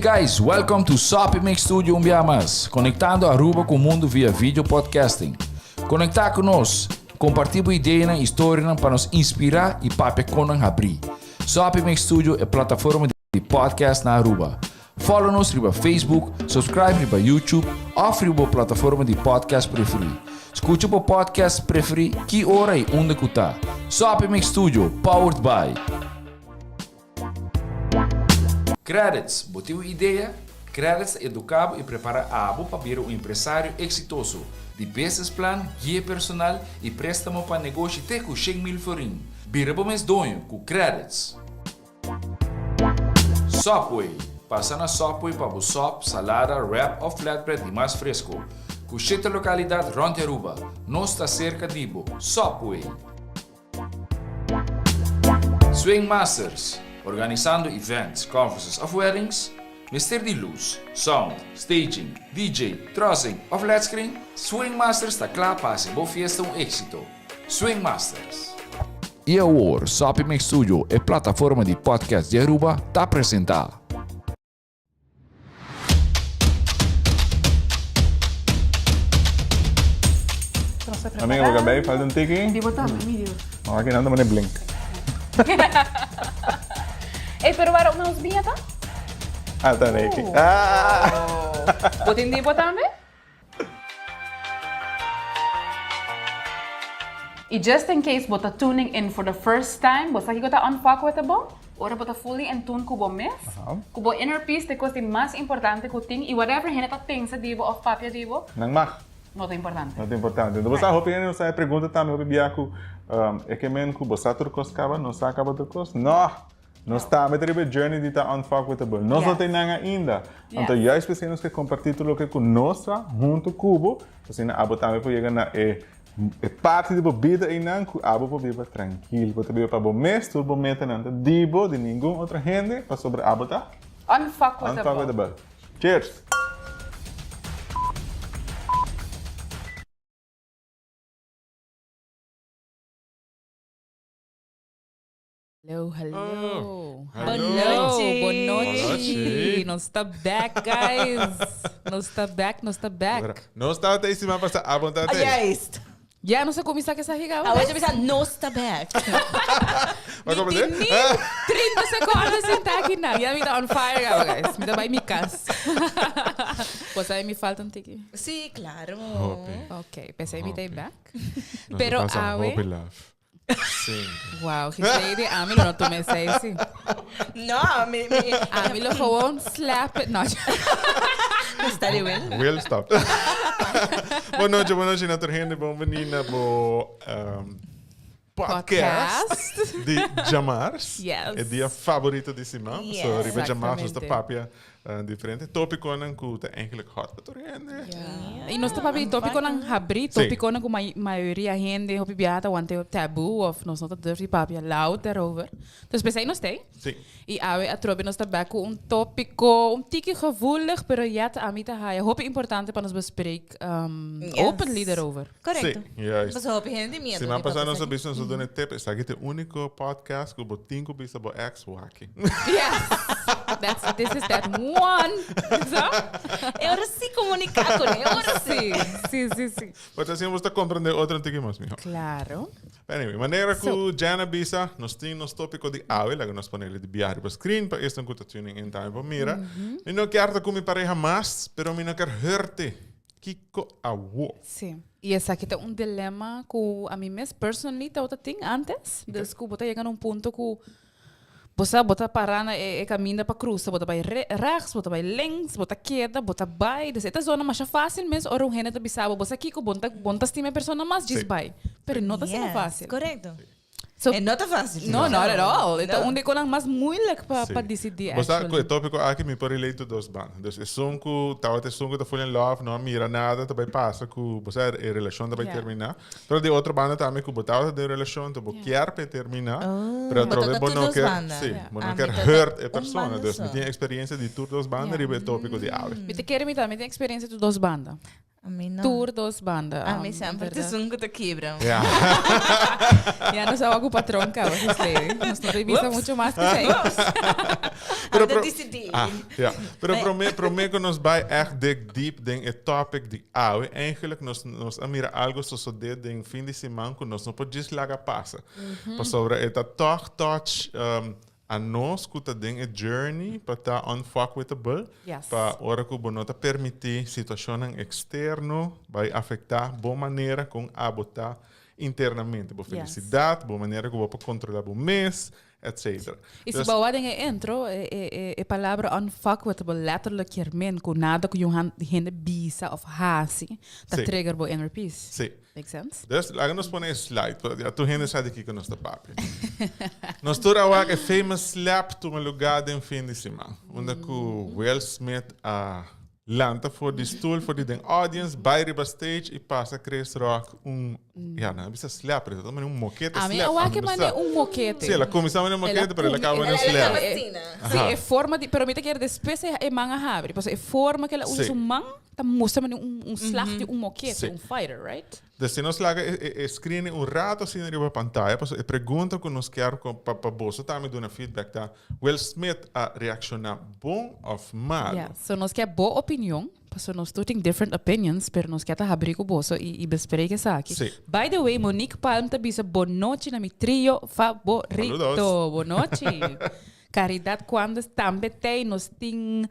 guys, welcome to Soppy Mix Studio un bia mas, conectando Aruba cu mundo via video podcasting. Conecta cu nos, comparti bo ideanan y storianan pa nos inspira y papia con nan habri. Soppy Mix Studio e plataforma di podcast na Aruba. Follow nos riba Facebook, subscribe riba YouTube of riba bo plataforma di podcast preferi. Scucha bo podcast preferi ki ora y unda cu ta. Soppy Mix Studio, powered by. Credits, Bo tin un idea? Credits ta educa bo y prepara abo pa bira un empresario exitoso. Di business plan, guia personal y prestamo pa negoshi te cu 100,000 florin. Bira bo mes doño cu Credits! Subway, Pasa na Subway pa bo sop, salada, wrap of flatbread di mas fresco. Cu shete localidad rond di Aruba. Nos ta cerca di bo. Subway! Swing Masters, Organisando events, conferences of weddings? Mester di luz, sound, staging, DJ, trussing of led screen? Swing Masters ta kla pa hasi bo fiesta un éxito. Swing Masters! I awor, Soppy Mix Studio, e plataforma di podcast di Aruba, ta presenta. Amigo, bo cabey falta un tiki. Di bo tambe, mi Dios. Ahora que nanda mane blink. Ey, pero waarom nos biña ta? Ah, ta neki. Ah! Bo tin di bo tambe? Y just in case bo ta tuning in for the first time, bo sa kico ta unfuckwithable? Ora bo ta fully in tune cu bo mes, cu bo inner peace ta e cos di mas importante cu tin y whatever hende ta pensa di bo of papia di bo, Nan mag. no ta importante. No ta importante. Enton bo sa hopi hende no sa e pregunta tambe hopi bia cu e ke men cu bo sa tur cos caba, no sa caba tur cos? No! Nos tambe ta riba e journey di ta unfuckwithable. Nos no tin nan ainda. Anto juist p'esei nos ke kompartí tur loke ku nos sa huntu ku bo, asina abo tambe por yega na e e parti di bo bida einan ku abo por biba trankil. Bo ta biba pa bo mes, tur bo metanan ta di bo, di ningun otro hende, pasobra abo ta Unfuckwithable. Unfuckwithable. Cheers! Hello, hello. Hello. Bon nochi. Nos ta back, guys. Nos ta back, nos ta back. Nos tabata e siman pasá, abo no tabata ei. Juist. Ya nos a kuminsá ku esaki kaba. Awor ta bisa nos ta back. Bo Mi komprendé? tin ni 30 sekondo sintá aki nan. Ya mi ta on fire kaba, guys. Mi ta bai mi kas. Bo sabi mi falta un tiki? Sí, claro. Hopi. Ok, p'esei mi ta ei Hopi. back. Nos a Pero pasa awe. hopi laf. Sí. Wow, Gislady, ami lo no tuma esei, sí. No, mi, mi. Ami lo gewoon slap it. No. Está di Will. Will stop. Bon nochi, bon nochi na tur hende. Bon bini na bo um, podcast, Podcast. di Djamars. Yes. E dia favorito di siman. Yes. So riba Djamars nos ta Exactamente. papia uh, diferente tópiconan ku ta eigenlijk hot pa tur hende. Y nos ta papia di tópiconan habrí, Sí. tópiconan ku may- mayoria hende hopi biaha ta wante tabú of nos no ta durf di papia loud daarover. Dus p'esei nos t'ei. Sí. Y awe atrobe nos ta bek ku un tópico un tiki gevoelig, pero yet ami ta haya hopi importante pa nos bespreek um, Yes. openly daarover. Correcto. Sí, juist. Pasobra hopi hende tin miedo Siman di pasá papia nos a esaki. bisa nos a duna e tip, esaki ta e úniko podcast ku bo tin ku bisa bo ex waki. Yes. That's, this is that one. So? E ora sí comunica con e ora sí. Sí, sí, sí. But asina bo ta comprende otro un tiki mas miho. Claro. Anyway, manera ku Jana bisa, nos tin nos tópiko di awe, laga nos ponele di biaha riba screen pa esnan ku ta tuning in tambe por mira. Mi no kier ta ku mi pareha mas, pero mi no kier hurte. Kiko awo? Sí. I esaki ta un dilema ku ami mes personally tabata tin antes. Dus ku bo ta yega na un punto ku bo sa bo ta para na e kaminda pa krusa, bo ta bai rechts, bo ta bai links, bo ta keda, bo ta bai. Dus e ta zona masha fásil mes ora un hende ta bisa bo, bo sa kiko, bo no ta bo no ta stima e persona mas, djis bai. Pero no ta asina fásil. Yes, korekto. So, E no ta fácil. No, not at all. E ta No. un di konan mas moeilijk pa, Sí. pa disidí, Bo sa ku e actually. tópiko aki mi por relate to dos banda. Dus esun ku tabata esun ku ta full in love, no a mira nada ta bai pasa ku bo sa e relashon ta bai Ja. terminá. Pero di otro banda tambe ku bo tabata den un relashon, to bo kier p'e terminá, pero Bo atrobe ta bo tur no dos kier, banda. sí, Ja. bo no Ah, mi kier ta hurt e un persona. banda Dus mi so. tin experiencia di tur dos banda Ja. riba e tópiko di awe. Mi ta kere mi tambe tin experiencia tur dos banda. Ami no. Tur dos banda. Ami semper ta esun ku ta kibra. Ja. Ya nos a wak ku patron kaba, Gisley. Nos no ta bisa mucho mas ku esei. Pero Ami ta pro- disidí. Ah, ja. Pero prome, prome ku nos bai echt dig deep den e topic di awe, eigenlijk nos, nos a mira algo sosodé den fin di siman ku nos no por djis laga pasa. Pasobra e ta tòg touch um, A nos ku ta den e journey pa ta unfuckwithable, Yes. pa ora ku bo no ta permití situashonnan eksterno bai afektá bo manera kon abo ta internamente, bo Yes. felisidat, bo manera ku bo por kontrolá bo mes, etcetera. I si Dus, bo wak den e intro, e, e, e, e palabra unfuckwithable letterlijk kier men ku nada ku yu han- hende bisa of hasi ta Sí. trigger bo inner peace. sí. Make sense? Dus, laga nos pone e slide, pa ya tur hende sa di kiko nos ta papia. Nos tur a wak e famous slap tuma lugá den fin di siman, unda ku Will Smith a lanta for di stoel, for di den audience, bai riba stage i pasa Chris Rock un, ya, nan a bisa slap, pero ta mane un mokete A mi slap. a wak ami e no mane sa. un mokete. Sí, el a kuminsá mane un El a mokete, pero el a kaba mane un El a slap. kaba asina. Sí, Aha. e forma di, pero mi ta kere despues e man a habri, pasobra e forma ku el a usa Sí. su man Ta mustra mane un, un slag di un mokete, Sí. un fighter, right? Dus si nos laga e, e, e screen un rato asina riba pantaya, paso e pregunta ku nos kier ku pa, pa boso tambe duna feedback ta, Will Smith a reakshoná bon òf malo? Yeah. So nos kier bo opinion, paso nos tur tin different opinions, pero nos kier ta habri ku boso i, i bespreken esaki. Sí. By the way, Monique Palm ta bisa bonochi na mi trio favorito. Saludos. Bonochi. Caridad Cuandes tambe tei, nos tin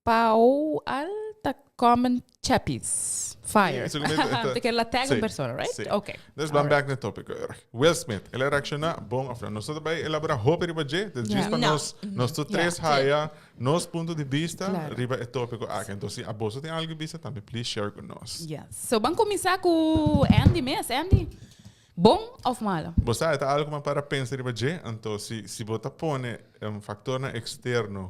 Pau alta common chappies. Fire. Sí, según Te quiere la tag sí, en persona, right? sí. Ok. Dus ban back na topico. Will Smith, el a reacciona bon of no? Nos ta bay elabora hopi riba dje, dus Ja. pa No. nos, nos tur tres haya nos punto di bista Claro. riba e topico aki. Entonces, si aboso tin algo bisa tambe, please share cu nos. Yes. So ban cuminsa cu Andy mes. Andy, bon of malo? Bo sa, e ta algo cu para pensa riba dje, anto si, si bo ta pone un factornan externo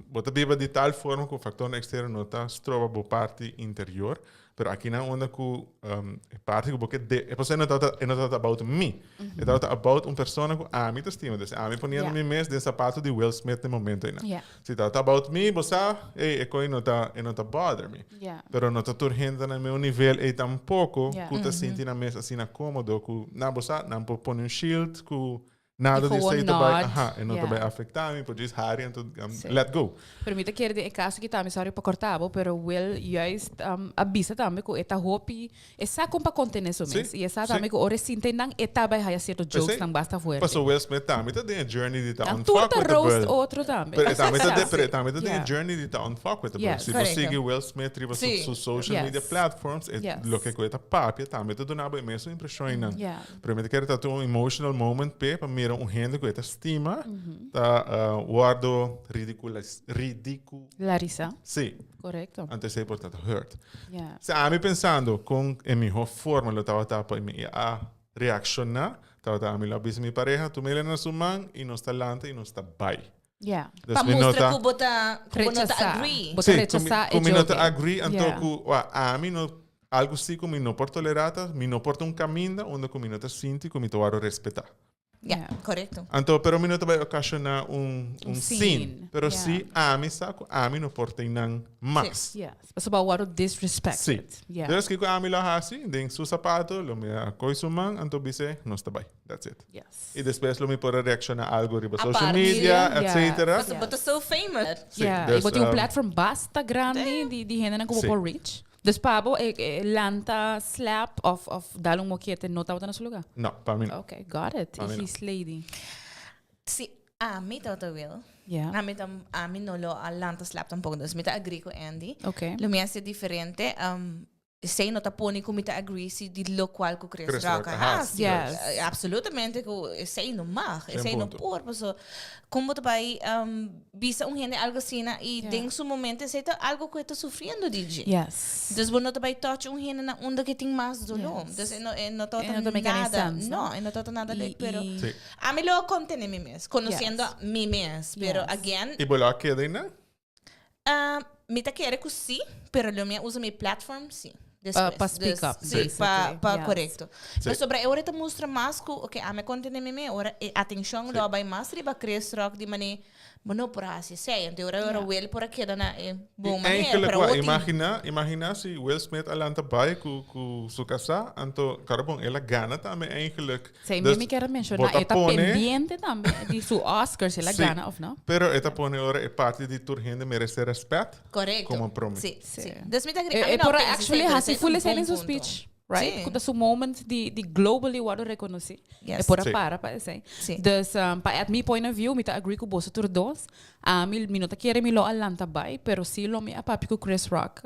Bo ta biba di tal forma ku faktornan eksterno no ta stroba bo parti interior, pero akinan unda ku e parti ku bo ke de, e pasobra e no tabata, e no tabata about mi, e tabata about un persona ku ami ta stima. Entonces ami poniendo mi mes den sapato di Will Smith den momento einan. Si tabata about mi, bo sa, ey, e koi no ta, e no ta bother mi. Pero no ta tur hende na meu nivel ey tampoko ku ta sinti nan mes asina komodo ku, nan bo sa, nan por pone un shield ku Nada di Gewoon esei ta bai, not. aha, e no ta Ja. bai afecta mi, por djis hari anto um, Sí. let go. Pero mi ta kere den e caso aki tambe, sorry pa corta bo, pero Will juist um, a bisa tambe cu e ta hopi, e sa con pa contene su Sí, mes. Y e sa sí. tambe cu ora e sinta nan, e ta bai haya cierto jokes P'esei, nan basta fuerte. Paso Will Smith tambe ta den e journey di ta Nan tur ta roast unfuckwithable. otro tambe. Pero e tambe ta de, Sí. pero e tambe ta den e Ja. journey di ta unfuckwithable. Yes. Si bo Correcto. sigui Will Smith riba su, Sí. su social Yes. media platforms, e Yes. loke cu e ta papia tambe ta duna bo e mesun impresionnan. Ja. Pero mi ta kere ta un emotional moment p'e pa mira un hende ku e ta stima ta wordo ridiculis ridicu Larisa. Sí. Correcto. Anto esei por ta ta hurt. Ja. Si ami pensando kon e miho forma lo tabata pa mi a reakshoná, tabata ami lo a bisa mi pareha, tuma el na su man i nos ta lanta i nos ta bai. Ja. Dus Pa mi no mustra ta ku bo ta, ku bo no ta Rechasá. agree. Bo ta Sí, ku mi, rechasá ku e mi no ta joke. agree, anto Ja. ku wa, ami no Algu si ku mi no por tolerá ta, mi no por ta un kaminda unda ku mi no ta sinti ku mi ta wòrdu respetá. Ya, korekto. Anto, pero mi no ta bai okashoná un, un Un scene. scene, Pero ya. si ami sa ku ami no por ten nan mas. Yes. Pasobra bo a wòrdu disrespected. Si. Yeah. Dus kiko ami lo hasi? Den su sapato, lo mi a koi su man, anto bis'é, nos ta bai. That's it. Yes. I despues lo mi por a reakshoná algu riba Apart. social media, Yeah. etcetera. Pasobra bo ta so famous. Si, Yeah, dus, i bo tin un platform basta grandi di, di hendenan ku bo Si. por reach. Dus pa bo e, e lanta slap of, of dal un mokete no tabata na su lugar? No, pa mi no. Ok, got it. Pa mi no. His lady. Si ami tabata Will, Yeah. ami, tam, ami no lo a lanta slap tampoco. Dus mi ta agree cu Andy. Ok. Lo mi a ser diferente. Um, esey no ta pone cu mi ta agree si di locual cu Chris Chris Rock Rock, a aha. haci. Yes. Absolutamente cu esey no mag. Geen Esey no punto. por. Paso, con bo ta bay um, bisa un hende algo asina y Yeah. den su momento esey ta algo cu e ta sufriendo di dje. Yes. Dus bo no ta bay touch un hende na unda que tin mas dolor. Yes. Dus e no, e no ta E no ta make any nada. sense, no? No, e no ta nada Y- leuk, pero y- Sí. ami lo contene mi mes, conociendo Yes. mi mes. Pero Yes. again, I bo lo a keda einan? mi ta kere cu sí, pero lo mi a usa mi platform sí. Despues. Pa speak Dus, up, Sí, basically. pa, pa Yes. correcto. Sí. Pasobra e ora ta mustra mas cu, ok, ami contene mi mes, ora e atencion lo a bay mas riba Chris Rock di mane. Bo no por hasi esei. Anto ora ora Will por a keda na e bon I manera. eigenlijk Pero wa, awor tin imagina, imagina si Will Smith a lanta bai ku, ku su kasá, anto, karo bon, el a gana tambe eigenlijk. Sei Dus, mi kier a menciona, bo ta e ta pone pendiente tambe di su Oscar, si el a Sí, gana of no. Pero e ta pone ora e parti di tur hende merece respet Correcto. como prome. Sí, Sí. sí. Dus mi ta E, a mi e no por pensa actually esei, pero hasi esei ta full un esei bon in su punto. speech, right? Sí. Ku ta su moment di, di globally wordo reconoci. Yes. E por a Sí. para pa esei. Sí. Dus pa at mi point of view, mi ta agree ku boso tur dos. Ami, mi no ta kere mi lo a lanta bai, pero si lo mi a papia ku Chris Rock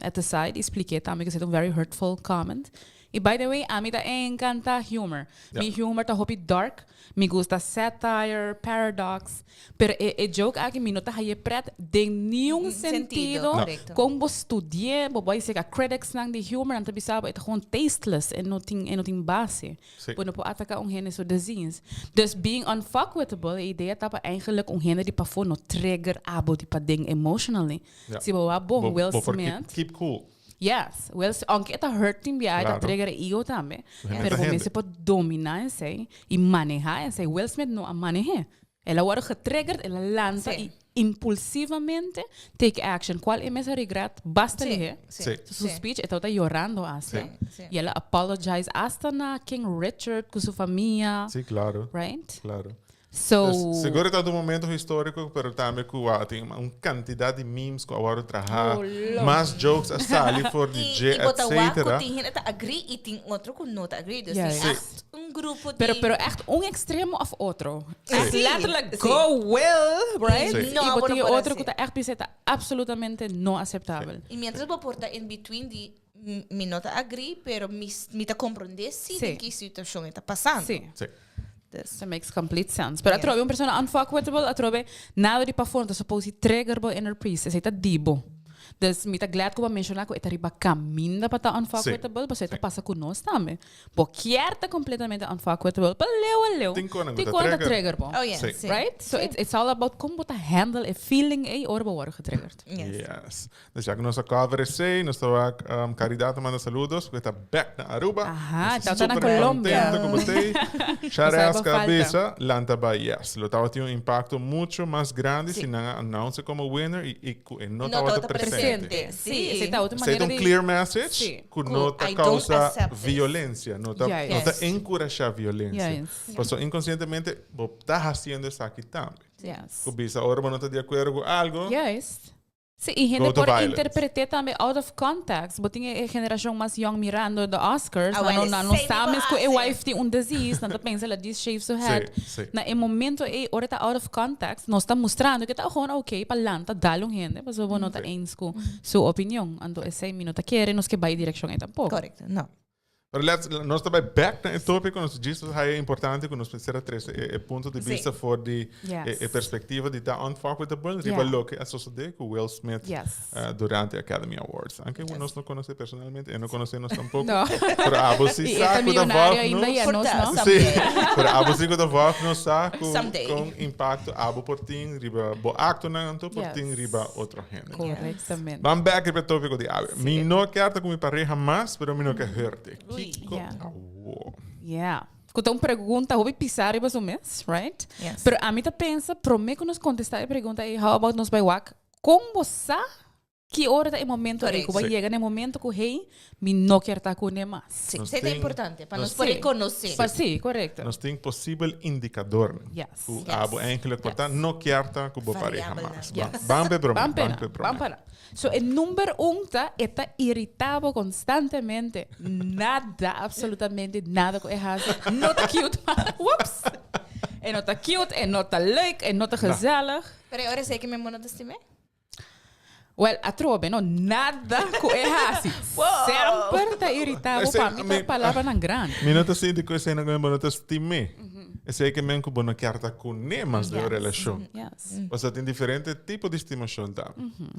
at the side i spliké tambe ku esei ta un very hurtful comment. I by the way, ami ta encanta humor. Mi humor ta hopi dark, mi gusta satire, paradox, pero e e joke aki mi no ta haye pret den niun Sentido, sentido. correcto. Kon bo studi'é, bo bai seka criticsnan di humor, nan ta bisa bo e ta gewoon tasteless, e no tin e no tin base. Sí. Bo no por ataka un hende su disease. Dus being unfuckwithable, e idea ta pa eigenlijk un hende di pafó no trigger abo di paden emotionally. Ja. Si bo wak bon Bo, Will bo por keep, Smith. keep cool. Yes, Will Smith, aunke e ta hurt tin bia, e ta Claro. trigger e ego tambe. Hende Pero ta bo hende. mester por domina esei y maneha esei. Will Smith no a maneh'é. El a wòrdu getriggerd, el a lansa Sí. y impulsivamente take action, cual e mes a regret basta Sí, lihé. sí, Sí. Su sí. speech, e tabata yorando hasta. Sí, sí. Y el a apologize hasta na King Richard cu su famia. Sí, claro. Right? Claro. So. Dus seguro ta un momento historico, pero tambe cu a tin un cantidad di memes cu a wordo traha, Oh, lo. mas jokes a sali for di Y, dje, y bo ta wak cu etcetera. tin hende ta agree y tin otro cu no ta agree. Dus Ja, tin ja. echt un grupo di... Pero, pero echt un extremo of otro. Echt Sí. letterlijk Sí. go Will, right? Sí. No, Y bo bo no tin por otro haci. cu ta echt bisa ta absolutamente no aceptabel. Y mientras bo por ta in between di mi no ta agree, pero mi, mi ta comprende si Sí. den ki situacion e ta pasando. Sí. Sí. Dus. That makes complete sense. Pero atrobe un persona unfuckwithable, atrobe nada di pafó no ta supposed di trigger bo inner peace. Esei ta di bo. Dus mi ta glad ku bo a menshoná ku e ta riba kaminda pa ta unfuckwithable, pasobra e ta pasa ku nos tambe. Bo kier ta completamente unfuckwithable, pa leu a leu Tin konan ku tin ta konan ta trigger. trigger bo. Oh yeah, Sí. sí. Right? So it's all about kon bo ta handle e feeling ei ora bo wòrdu getriggerd. Yes. Yes. Dus ya ku nos a cover esei, nos ta wak Caridad ta manda saludos, ku e ta bek na Aruba. Aha, Nos ta ta ta na super Colombia. contento ku bo t'ei. Shareas Nos a falta. cabeza, lanta bai yes. Lo tabatin un impacto mucho mas grandi Sí. si nan a announce como winner y, y ku e no No tabata tabata presente. presente. Sí, Sí. esei ta otro Esei ta manera un di clear message Sí. ku Ku no ta I don't causa accept this. violencia, no ta, Juist. no ta Yes. encurasha violencia. Juist. Paso inconscientemente bo ta haciendo esaki tambe. Yes. Ku bisa ora bo no ta di acuerdo ku algo, Juist. Sí, y hende Go to por violence. interpreté tambe out of context. Bo tin e generacion mas young mirando the Oscars, Ah, nan no, well, nan no esei sa mi mes cu e bo haci. wife tin un disease, nan ta pensa la dis shave su head. Sí, sí. Na e momento ei, ora ta out of context, nos ta mustrando cu ta gewoon oké pa lanta dal un hende, pasobra bo no ta eens cu su opinion. Anto esei mi no ta kere nos ke bai direccion ei tampoco. Correcto, no. Pero let's, nos ta bai back na e tópico, nos djis ta haya importante ku nos mester a trese e, e punto di Sí. bista for di Yes. e, e perspectiva di ta unfuckwithable riba Yeah. loke a sosode ku Will Smith Yes. eh, durante Academy Awards. Aunque nos no conoce personalmente, e no conoce nos tampoco. No. Pero abo si Y e sa ta ku ta millonario volg ainda nos. y a nos, Por no? ta, Sí, someday. pero abo si ku ta volg nos sa ku Someday. con impacto abo por tin riba bo actonan anto por Yes. tin riba otro hende. Correctamente. Ban back riba e tópico di awe. Mi no kier ta ku mi pareha mas, pero mi no ke hurte. Ui. Kiko Yeah. awo? Yeah. Ku ta un pregunta hopi pisá riba su mes, right? Yes. Pero ami ta pensa, promé ku nos kontestá e pregunta ei, how about nos bai wak kon bo sa ki ora ta e momento ei ku bo a Sí. yega na e momento ku hey, mi no kier ta kuné mas. Sí, Nos esei ta tin- importante pa nos nos por Sí. reconoce. Pa sí, korekto. Nos tin posibel indikadornan Yes. ku Yes. abo eigenlijk por ta Yes. no kier ta ku bo pareha Variabelnan. mas. Yes. Ban pe promé, Ban ban pena, pe ban promé. pena. So e number un ta, e ta irita bo constantemente. Nada, absolutamente nada cu e haci. No ta cute, maar whoops. E no ta cute, e no ta leuk, e no ta gezellig. Pero e ora esey ke mi amor no ta stim'é? Wel, atrobe, no, nada cu e haci. Semper ta irita bo, Esey, pa mi ta mi- palabranan grandi. Mi no ta sinti cu esey no ke men bo no ta stim'é. Esey ke men cu bo no kier ta cune mas den un Yes. relacion. Yes. Pasobra tin diferente tipo di stimacion tambe.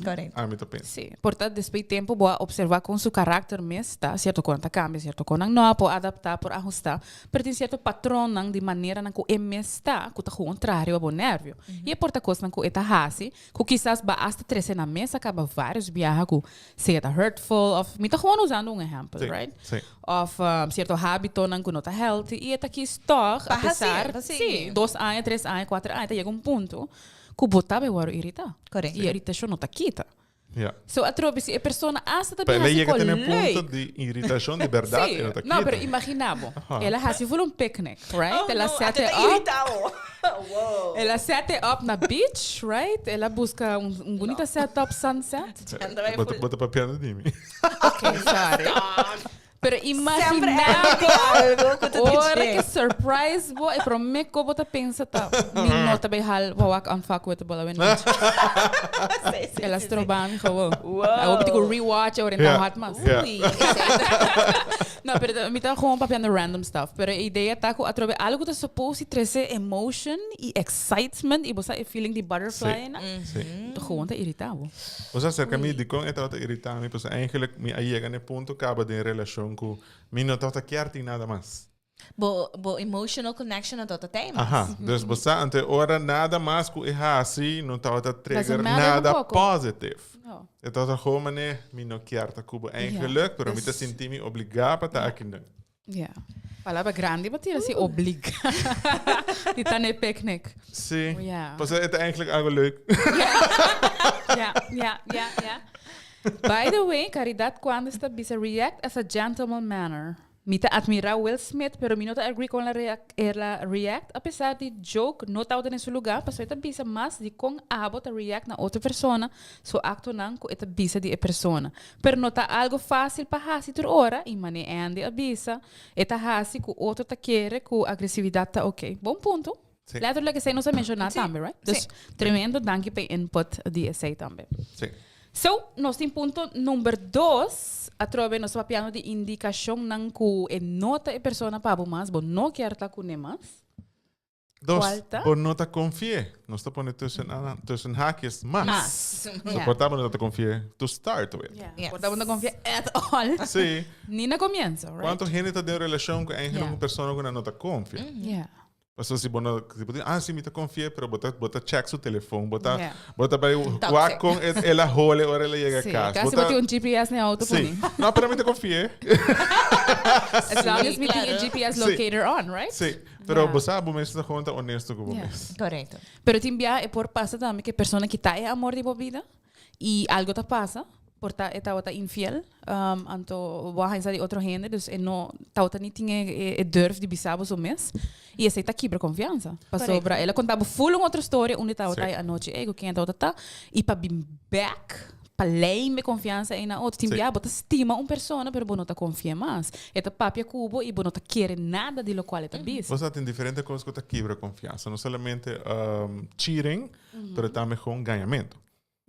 Correcto. Ami ta pensa. Sí, por ta despues tempo bo a observa con su karakter mes ta, cierto conan ta cambia, cierto conan no, por adapta, por ahusta, pero tin cierto patronnan di maneranan cu e mes ta, cu ta gewoon traha riba bo nervio. Y e por ta cosnan cu e ta haci, cu kisas ba hasta trece na mesa caba varios biaha cu sea ta hurtful of, mi ta gewoon usando un ehempel, Sí, right? sí. Of cierto habitonan cu no ta healthy y e ta kies toch, Pa a pesar, haci, pa sigui. sí, dos aña, tres aña, cuater aña, ta yega un punto. ku bo ta bai wòrdu iritá. Correcto. I e iritashon no ta kita. Ja. So atrobe si e persona hasta ta Pa bin el a hasi yega ko te na e punto leuk. di iritashon di bèrdat Sí. e no ta No, pero kita. imagina bo. Aha. El a hasi full un picnic, right? Oh, El a no, set ate it ta up. irita bo. Wow. El a set it up na beach, right? El a busca un, un bunita setup sunset. Anda bai Bo ta full. bo ta papiando di mi. Ok, sorry. Pero Sempre imagina bo algo ku ta ora dice. ke surprise bo e prome ko bo ta pensa ta mi no ta bai hal wawak unfuckwithable awe nochi. Sí, sí, El a sí, sí. stroba mi gewoon. Wow. Awo mi tin ku rewatch ora Ja. ta hot mas. Ja. Ui. No, pero mi ta gewoon papiando random stuff. Pero e idea ta ku atrobe algo ta supposed di trece emotion y excitement y bo sa e feeling di butterfly Sí. na. Sí. Gewoon ta irita bo. Bo sa acerca mi dikon e tabata irita mi pasobra eigenlijk mi a yega na e punto kaba den relashon ku mi no tabata kier tin nada mas. Bo bo emotional connection no tabata tei mas. Aha, dus bo sa anto e ora nada mas ku e hasi no tabata trigger Doesn't matter nada tampoco. positive. No. E tabata gewoon manera mi no kier ta ku bo eigenlijk pero mi ta sinti mi obligá pa ta akinan. Ja. Palabra grandi pa tira si obliga. Di ta n'e picnic. Sí. Ja. Pasobra e ta eigenlijk algo leuk. Ja, ja, ja, ja. By the way, Caridad Cuandes ta bisa react as a gentleman manner. Mi ta admira Will Smith, pero mi no ta agree con la reac el a react a pesar di joke no tabata den su lugar, pasobra e ta bisa mas di con abo ta react na otro persona su actonan cu e ta bisa di e persona. Pero no ta algo fácil pa hasi tur ora, i mane Andy a bisa, e ta hasi ku otro ta kere ku agresividat ta oké. Bon punto. Sí. Letterlijk esei nos a menshoná Sí. tambe, right? Dus Sí. tremendo, danki pa e input di esei tambe. Sí. So, nos tin punto number dos, atrobe nos ta papiando di indikashonnan ku e no ta e persona pa bo mas, bo no kier ta kuné mas. Dos, Cual ta? bo no ta confié. Nos ta pone tussen, ana- tussen haakjes mas. Mas. So Ja. por ta bo no ta confié to start with. Yeah. Yes. Por ta bo no ta confia at all. Sí. Ni na comienzo, right? Cuanto hende ta den un relacion cu eigenlijk Ja. un persona cu nan no ta confia? Yeah. Pasobra si bo no, si bo tin, ah, si mi ta confié, pero bo ta, bo ta check su telefon, bo ta, Ja. bo ta bay Toxic. wak con el a hole ora el a yega Sí, cas. casi Bo bo ta- tin un GPS na auto Sí. poni. No, pero mi ta confié. As long as mi tin e claro. GPS Sí. locator on, right? Sí, pero Ja. bo sa, bo mes ta gewoon ta honesto cu bo Ja. mes. Correcto. Pero tin bia e por pasa tambe cu e persona ki ta e amor di bo bida y algo ta pasa, por ta e tabata infiel, um, anto bo a haña sa di otro hende, dus e no tabata ni tin e, e, e durf di bisa bo su mes. Y esey ta kibra confiansa. Pasobra el a conta bo full un otro storia unda e tabata Sí. e anochi ey, cu ken e tabata ta, y pa bin back pa lei mi confiansa ey na otro. Tin Sí. bia bo ta stima un persona, pero bo no ta confia mas. E ta papia cu bo y bo no ta kere nada di locual e ta bisa. Bo sa tin diferente cos cu ta kibra confiansa. No solamente um, cheating, pero tambe gewoon gañamento.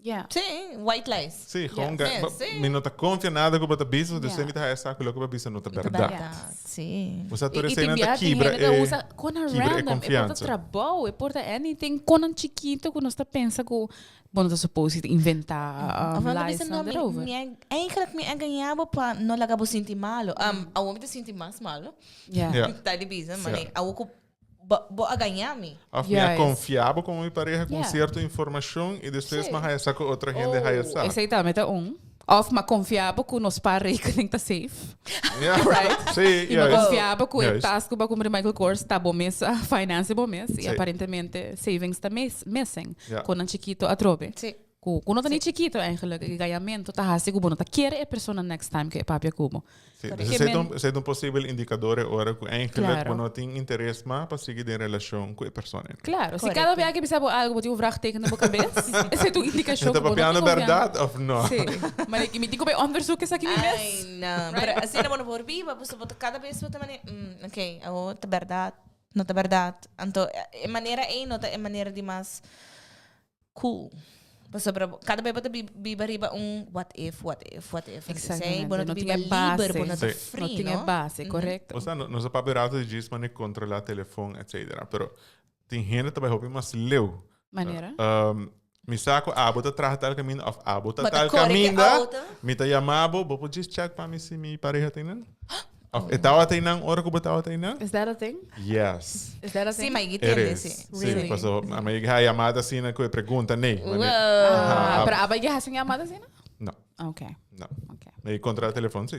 Yeah. Sí, white lies. Sí, gewoon Yeah. ga- ba- Sí. Mi no ta confia nada cu bo ta bisa, dus Yeah. mi ta haya sa cu loke bo bisa no ta Ta berdad. berdad, sí. Bo sa tur Y, y esey tin nan ta bia tin kibra hende ta e usa konan kibra e random, e por ta confiansa. trabou, e por ta anything, konan chikito ku nos ta pensa ku bo no ta supposed di inventa Of um, nan ta lies bisa, nan no, mi, erover. mi a, eigenlijk mi a gaña bo pa no laga bo sinti malo. Um, awor mi ta sinti mas malo. Yeah. Yeah. Ta di bisa, maar Ja. nee, awor ku bo, bo a gaña mi. Of mi a Juist. confia bo como mi pareha cu Yeah. cierto informacion y despues Sí. mi a haya sa cu otro hende haya sa. Esei tambe ta un. Of m'a confia bo cu nos spaarrekening ta safe. Ja. Right? Sí, Y m'a juist. confia bo cu e Juist. tas cu bo a cumpra di Michael Kors ta bo mes a finance bo mes. Y Sí. aparentemente savings ta mis missing. Ja. Cu nan chikito atrobe. Sí. Ku ku no ta ni chikito eigenlijk, e gayamento ta hasi ku bo no ta kere e persona next time ku e papia ku bo. Sí, Ke dus esei ta men un, esei ta un posibel indikador e ora ku eigenlijk Claro. bo no tin interes mas pa sigui den relashon ku e persona. Claro, si Correcto. kada bia ke bisa bo algo bo tin un vraagteken den bo kabes, esei ta un E indikashon ta ku bo no tin papiando konfiansa. bèrdat òf no? Sí, maar ik mi tin ku bai onderzoek esaki mi mes. Ay, no. Pero asina bo no por biba, pasobra bo ta kada bes bo ta mane, mm, ok, awor ta bèrdat, no ta bèrdat. Anto e manera ei no ta e manera di mas cool. Pasobra bo, kada bes bo ta biba riba un what if, what if, what if. Exactamente. Bo no ta No tin biba e base. liber, bo no ta Sí. free, No tin e no? base, correcto. Osea, no, nos a papia rato di djis mane controla telefon, etcetera. Pero tin hende ta bai hopi mas leu. Manera? Um, mi sa ku abo ta traha tal kaminda of abo ta Bo ta tal kore ke kaminda. auto. Mi ta yama bo, bo por djis check pa mi si mi pareha ta einan? Of e tawata einan ora ku bo tawata einan? Is that a thing? Yes. Is that a Sí, thing? ma i It tende, is. sí. Sí, Really? paso a mi haya llamada asina ku e pregunta, nee. Wow. Ah, pero aba yega hasi un llamada asina? No. Ok. No. Ok. Mi kontra telefon si.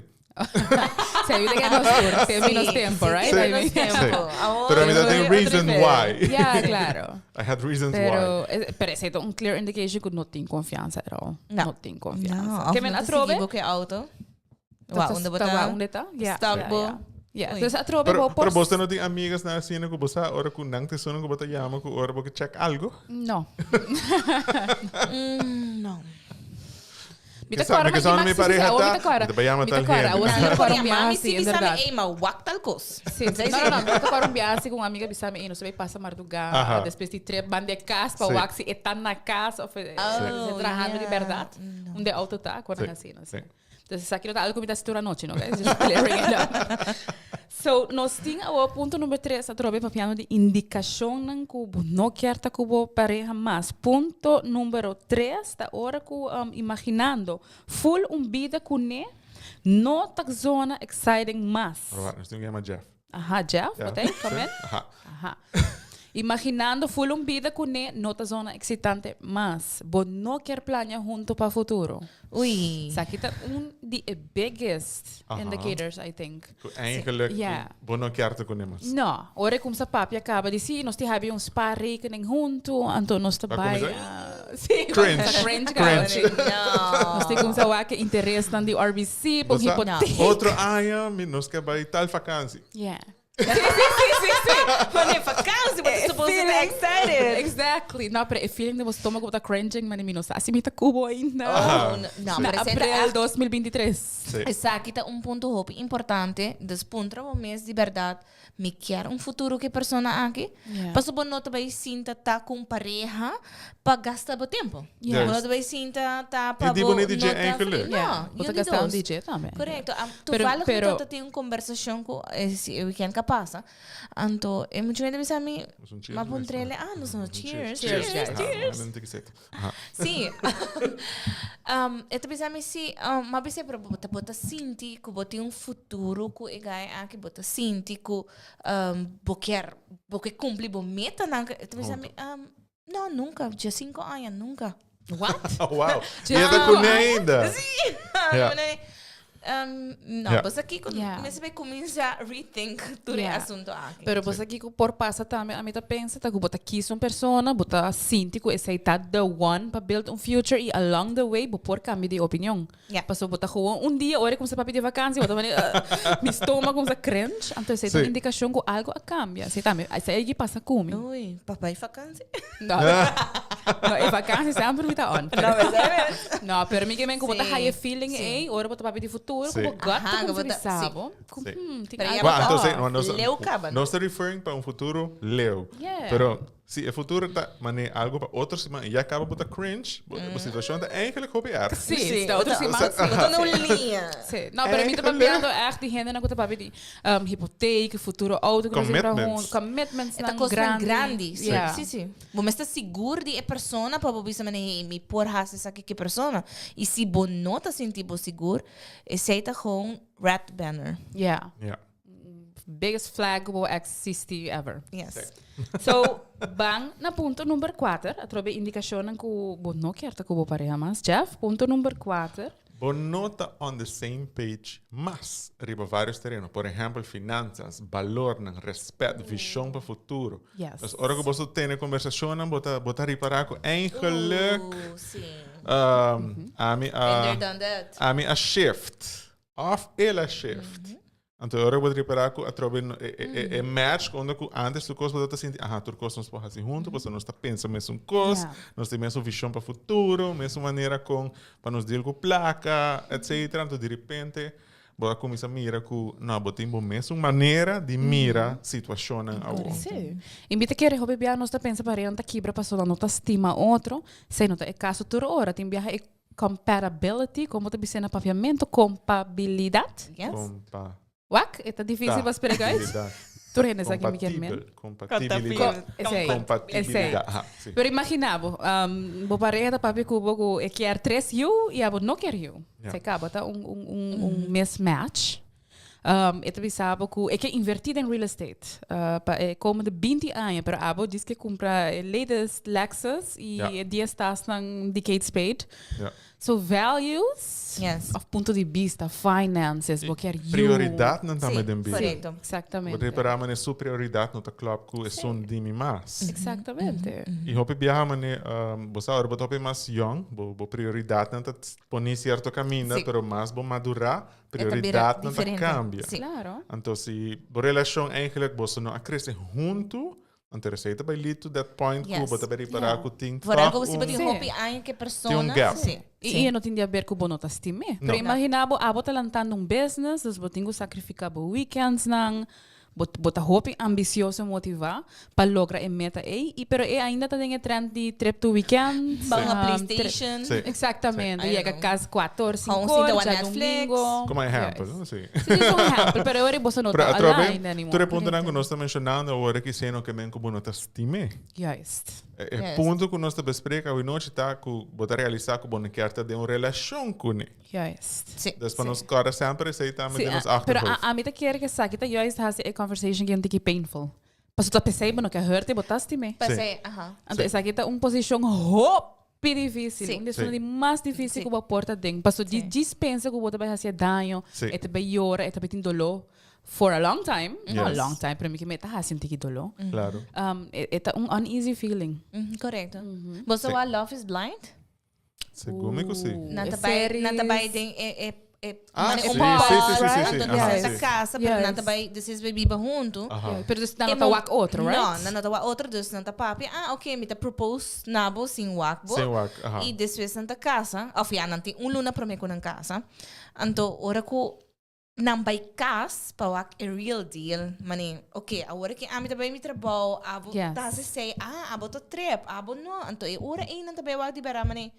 Sí, ayuda que nos tur, te Sí, menos tiempo, sí, right? te I menos mean- tiempo. Ahora- Pero mi Otro tin reason nivel. why. Ja, claro. I had reasons why. Pero, pero esey ta un clear indication cu no tin confianza at all. No. No tin confianza. No, Ke of men no te atrobe? sigui bo ke auto. Wa, unda bo Ta ta? wa unda ta? Ja, Stop ja, bo. ja. Ja, Oei. dus atrobe Pero, bo por... pero boso no tin amigas na asina cu bo sa ora cu nan te sona cu bo ta yama cu ora bo ke check algo? No. No. Mi ta Ke sa- kora, mi ke sa ma mi sí, sí, pareja sí, awor mi ta, ta kora. mi ta yama Mi ta tal kora, hende. awor sí mi ta kora un biaha Mami así, sí en bisa mi, verdad. ey, ma wak tal kos. Sí, no, no, no, mi ta kora un biaha así cu un amiga bisa mi, ey, nos ta bay pasa marduga, Aha. despues di trip, ban di e cas pa Sí. wak si e ta na cas of e Oh, e trahando di yeah. berdad. Unda e auto ta, acorda Sí, así, no sé. sí. Entonces, esaki no ta algo cu mi ta haci tur anochi, no, guys? Just clearing it up. So, nos tin awor punto number tres, atrobe papiando di indicacionnan cu bo no kier ta cu bo pareha mas. Punto numero tres ta ora cu um, imaginando full un bida cune no ta zona exciting mas. Pero, nos tin un yama Jeff. Aha, Jeff, Ja. bo ta come in? Aha. Aha. Imaginando full un bida kuné no ta zona excitante mas. Bo no kier plania hunto pa futuro. Ui. Esaki ta un di e biggest Aha. indicators, I think. Ku eigenlijk Ja. bo no kier ta kuné mas. No, ora e kumsa papia kaba di si, nos tin habi un spaarrekening hunto, anto nos ta Ba bai kuminsá? ah, si, Cringe. ba cringe kaba. Cringe. No. Nos tin kumsa wak e interesnan di RBC, pon Bo sa, hipoteek. Otro aña mi nos ke bai tal vakantie. Yeah. Sí, sí, sí, sí, sí. Wanneer vakantie, but you're supposed to be excited. Exactly. No, pero e feeling di bo stomago ta cringing, mani mi no sa si mi ta cubo ainda. Oh, no, no, Na pero esei ta april echt- 2023. Sí. Esaki ta un punto hopi importante. Dus puntra bo mes di berdad, mi kier un futuro ku e persona aki? Yeah. Pasobra bo no ta bai sinta ta ku un pareha pa gasta bo tempo. Yeah. Bo no ta bai sinta ta pa E di bo bo ni DJ no ta eigenlijk. No, Yeah. Bo ta yun di gasta un dos. DJ tambe. Correcto. Am, Pero- toevallig pero- mi tata tin un conversacion cu eh, si e weekend ka pasa. Anto e mucho hende bisa mi, Nos un cheers ma mes, puntrele, no? ah, nos no cheers. Cheers, Cheers, guys. cheers. Ah, ah, cheers. Aha. Sí. um, e ta bisa mi si, um, ma bisa pero bo ta bo ta sinti ku bo tin un futuro ku e guy aki, bo ta sinti ku um, bo kier, bo ke cumpli bo metanan. E ta bisa mi, um, no, nunca, dje cinco aña, nunca. What? Oh, wow. Dje E ta cinco kuné aña? ainda. Sí. Ja. Um, no, Ja. bos aki ku Ja. mester bai kuminsá rethink tur e Ja. asunto aki. Pero bos aki ku por pasa tambe, a mi ta pensa ta ku bo ta kis un persona, bo ta sinti ku esei ta the one pa build un future i along the way bo por kambia di opinion. Ja. Pasobra bo ta gewoon un dia ora e kumsa papia di vakansi, bo ta mane uh, mi stoma kumsa cringe, anto esei ta un Sí. indikashon ku algo a kambia. Esei tambe, esei a pasa ku mi. Ui, papá e vakansi. No, no, e vakantie semper mi ta on. No, pero No, pero mi ke men ku bo ta Sí, haya feeling sí. ei, ora bo ta papia di futuro, Sí. ku bo gut ta Aha, ku bo kumsa ta- bisa sí. bo. Ku, Sí. tin Pero algo ya Well, bo- entonces, oh, no, nos, leu kaba. nos ta referring pa un futuro leu. Yeah. Pero si e futuro ta mane algo pa otro siman y ya caba bo ta cringe, bo, bo situacion ta eigenlijk hopi erg. Sí, Sí, ta otro bo ta- siman. bo ta na un liña. Sí. No, pero mi ta Eigenlijk. papiando echt di hendenan ku ta papia di um, hipoteek, futuro auto, ku nos Commitments. hunto, commitments E ta nan kosnan grandi. grandi. Sí, Yeah. sí, sí. Bo mester sigur di e persona pa bo bisa mane, hey, mi por hasi esaki ku e persona. I si bo no ta sinti bo sigur, esei ta gewoon red banner. Yeah. Ja. Biggest flag ku bo existi ever. Yes. So, ban na punto number kuater. Atrobe indikashonnan ku bo no kier ta ku bo pareha mas. Jeff, punto number kuater. Bo no ta on the same page mas riba varios tereno. Por ehempel, finanzas, balornan, respet, vision pa futuro. Yes. Dus ora ku boso tene conversacionnan, bo ta, bo ta ripara ku eigenlijk, Oeh, sí. ami a, Been there, done that. ami a shift. Of el a shift. Anto ora bo ta ripará ku atrobe no- e, e, e, e match ku unda ku antes tur kos bo ta sinti, aha, tur kos nos por hasi hunto, pasobra nos ta pensa mesun kos, Ja. nos tin mesun vision pa futuro, mesun manera kon pa nos deal ku plaka, etcetera. Anto di repente bo a kuminsá mira ku no, bo tin bo mesun manera di mira situashonnan awor. Sí. I mi ta kere hopi bia nos ta pensa pareha nan ta kibra pasobra nan no ta stima otro. Esei no ta e kaso tur ora. Tin biaha e Compatibility, como ta bisa na papiamento? Compabilidad? Yes. Compa Wak, e ta difícil pa spreek uit. Tur hende sa ki mi kier men. Compatibilidad. Esei. Compatibilidad. Aha, sí. Pero imagina bo, um, bo pareha ta papia ku bo ku e kier tres yu i abo no kier yu. Ja. Se kaba ta un, un, un, un mismatch. Um, e ta bisa abo ku e ke inverti den real estate uh, pa e komende binti aña, pero abo djis ke kumpra e latest Lexus i Ja. e dies tasnan di Kate Spade. Ja. So values Yes. of punto di bista, finances, bo kier yu. Prioridadnan tambe Sí, den bida. correcto. Bo Exactamente. repará manera su prioridad no ta klòp ku esun di mi mas. Exactamente. I hopi biaha mane, bo sa ora bo ta hopi mas yòn, bo bo prioridadnan ta pone sierto kaminda, Sí. pero mas bo madurá, E ta bira prioridadnan ta diferente. kambia. Sí. Claro. Anto si bo relashon eigenlijk boso no a krese huntu, Anto esei ta bai lead to that point ku Yes. bo ta bai ripará Yeah. ku tin Vooral tòg ku si bo un tin Sí. hopi aña ku e persona. Tin un gap. Sí. I e no tin di haber ku bo no ta stim'é. No. Pero imaginá bo abo ta lantando un business, dus bo tin ku sakrifiká bo weekendsnan, bo bo ta hopi ambisioso i motivá pa logra e meta ei, i pero e ainda ta den e trend di trip to weekend. Bang a um, PlayStation. Sí. Exactamente. I don't Yega know. kas 4, 5 Gewoon sinta or, wa dja Netflix. domingo. Como ehempel, Juist. no? Sí. Sí, sí, un ehempel, pero ora boso no Pero ta atrobe, aligned anymore. tur e puntonan ku nos ta menshonando awor aki seno ke men ku bo no ta stim'é. Juist. E e Juist. punto ku nos ta besprek awinochi ta ku bo ta realisá ku bo no kier ta den un relashon kuné. Juist. Sí. Dus pa nos kòrda semper esei tambe Sí, den nos a- pero achterhoofd. a, a mi ta kier ke esaki ta juist hasi e conversation ki un tiki painful. Pasobra ta pesei bo no ke hurt e bo ta stim'é. Pasei, aha. Anto esaki ta un posishon hopi difícil, Sí. un di Sí. esun di mas difícil Sí. ku bo por ta den. Pasobra di Sí. djis pensa ku bo ta bai hasi daño, Sí. e ta bai yora, e ta bai tin doló for a long time. No a Yes. long time, pero mi ke meta hasi un tiki doló. Claro. E ta un uneasy feeling. Correcto. Bo sa wak Love is Blind? Segun mi ku si. Nan E ta bai, nan ta bai series. den e, e, e, Ah, mane sí, un sí, pod, sí, sí, sí, sí. anto Aha, nan ta sí. casa, pero nan ta Yes. bai, despues bai biba huntu. Aha. Yeah, pero dus nan E no ta mo- wak otro, right? No, nan no ta wak otro, dus nan ta papia, ah, ok, mi ta propose na bo sin wak bo. Sin wak, aha. I despues nan ta casa, of ja, nan tin un luna prome ku nan casa. Anto ora ku Nan bai cas pa wak e real deal, mane, ok, awor ki ami ta bai mi trabou, abo Yes. ta haci esey, ah, abo ta trip, abo no, anto e ora ey nan ta bai wak di berdad, mane,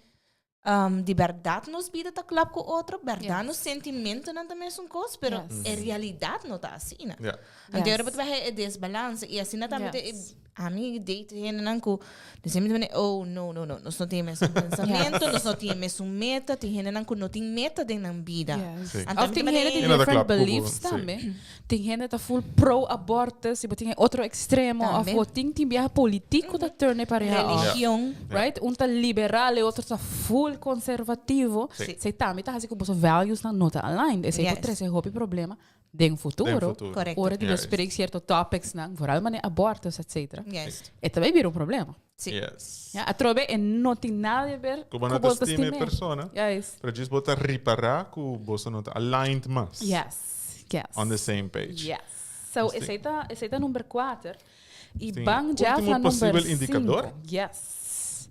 um, di berdad nos bida ta klap cu otro, berdad Yes. nos sentimentonan ta mesun cos, pero Yes. e realidad no ta asina. Ja. Anto e ora Yes. bo ta bai e desbalance, y asina tambe ta e Yes. Ami date hendenan ku disi mi ta oh no no no nos no tin e mesun pensamentu, nos no tin e mesun meta, tin hendenan ku no tin meta den nan bida. Yes. Sí. Anto Of mi tin ta hende tin E no ta different klap ku bo, beliefs sí. tambe. Tin hende ta full pro abortus y bo tin e otro extremo. Of Tambe. bo tin tin biaha politico ta turn e pareha off. Religion. Right? Un ta liberal e otro ta full conservativo. Sí. Esei tambe ta hasi ku boso valuesnan no ta aligned. Esei por Yes. trese hopi problema den futuro. Den futuro. Correcto. Ora di Juist. bespreek cierto topics nan, vooral mane abortus, etcétera. Juist. E tambe bira un problema. Sí. Yes. Ja, atrobe e no tin nada di ver Ku bo no ku ta bo ta stima e stima. persona. Juist. Pero djis bo ta ripará ku boso no ta aligned mas. Yes, yes. On the same page. Yes. So, Dus esei ta, esei ta number 4. I Tin bang Jeff último na number posibel indicador? 5. Yes.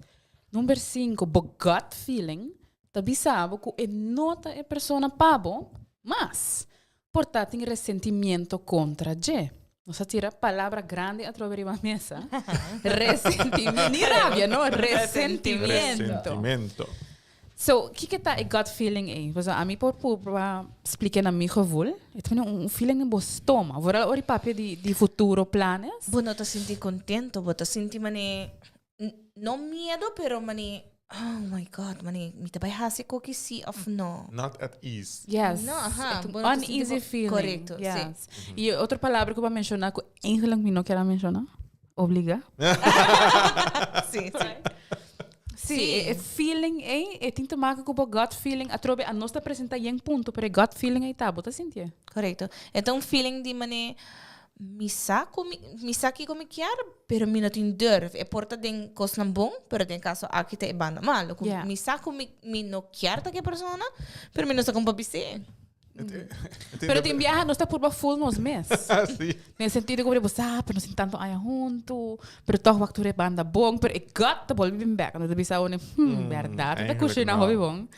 Number 5, bo gut feeling ta bisa bo ku e no ta e persona pa bo, mas Por ta tin resentimiento contra dje. Nos a tira palabra grandi atrobe riba mesa. Resentimiento. Ni rabia, no. Resentimiento. Resentimiento. So, kiko ta e gut feeling ei? Pasobra ami por purba splica na mi gevoel. E ta bini un feeling den bo stoma. Vooral ora e papia di, di futuro planes. Bo no ta sinti contento, bo ta sinti mane, no miedo, pero mane, oh my God, mane, mi ta bai hasi koki si of no. Not at ease. Yes. No, aha, Het un bo no ta sinti uneasy bo- feeling. Correcto, sí. Yes. Y otro palabra ku bo a menciona ku eigenlijk mi no kier a menciona. Obliga. Sí, sí. Sí, e, e feeling ei, e tin te maken ku bo gut feeling. Atrobe a nos ta presenta yen punto, pero e gut feeling ei ta, bo ta sintié. Correcto. E ta un feeling di mane, Mi sa ku mi, mi sa kiko mi kier, pero mi no tin durf. E por ta den kosnan bon, pero den kaso aki ta e banda malo. Ku Yeah. mi sa ku mi, mi no kier ta ke persona, pero mi no sa kon pa bis'é. Pero tin biaha nos ta purba fool nos mes. Sí. Den sentido ku bo sa, pero nos tin tanto aña huntu, pero tòg wak tur e banda bon, pero e gut ta bolbe bin bèk. Anto ta bisa awor, hmm, bèrdat, ta eigenlijk kushina no. hopi bon.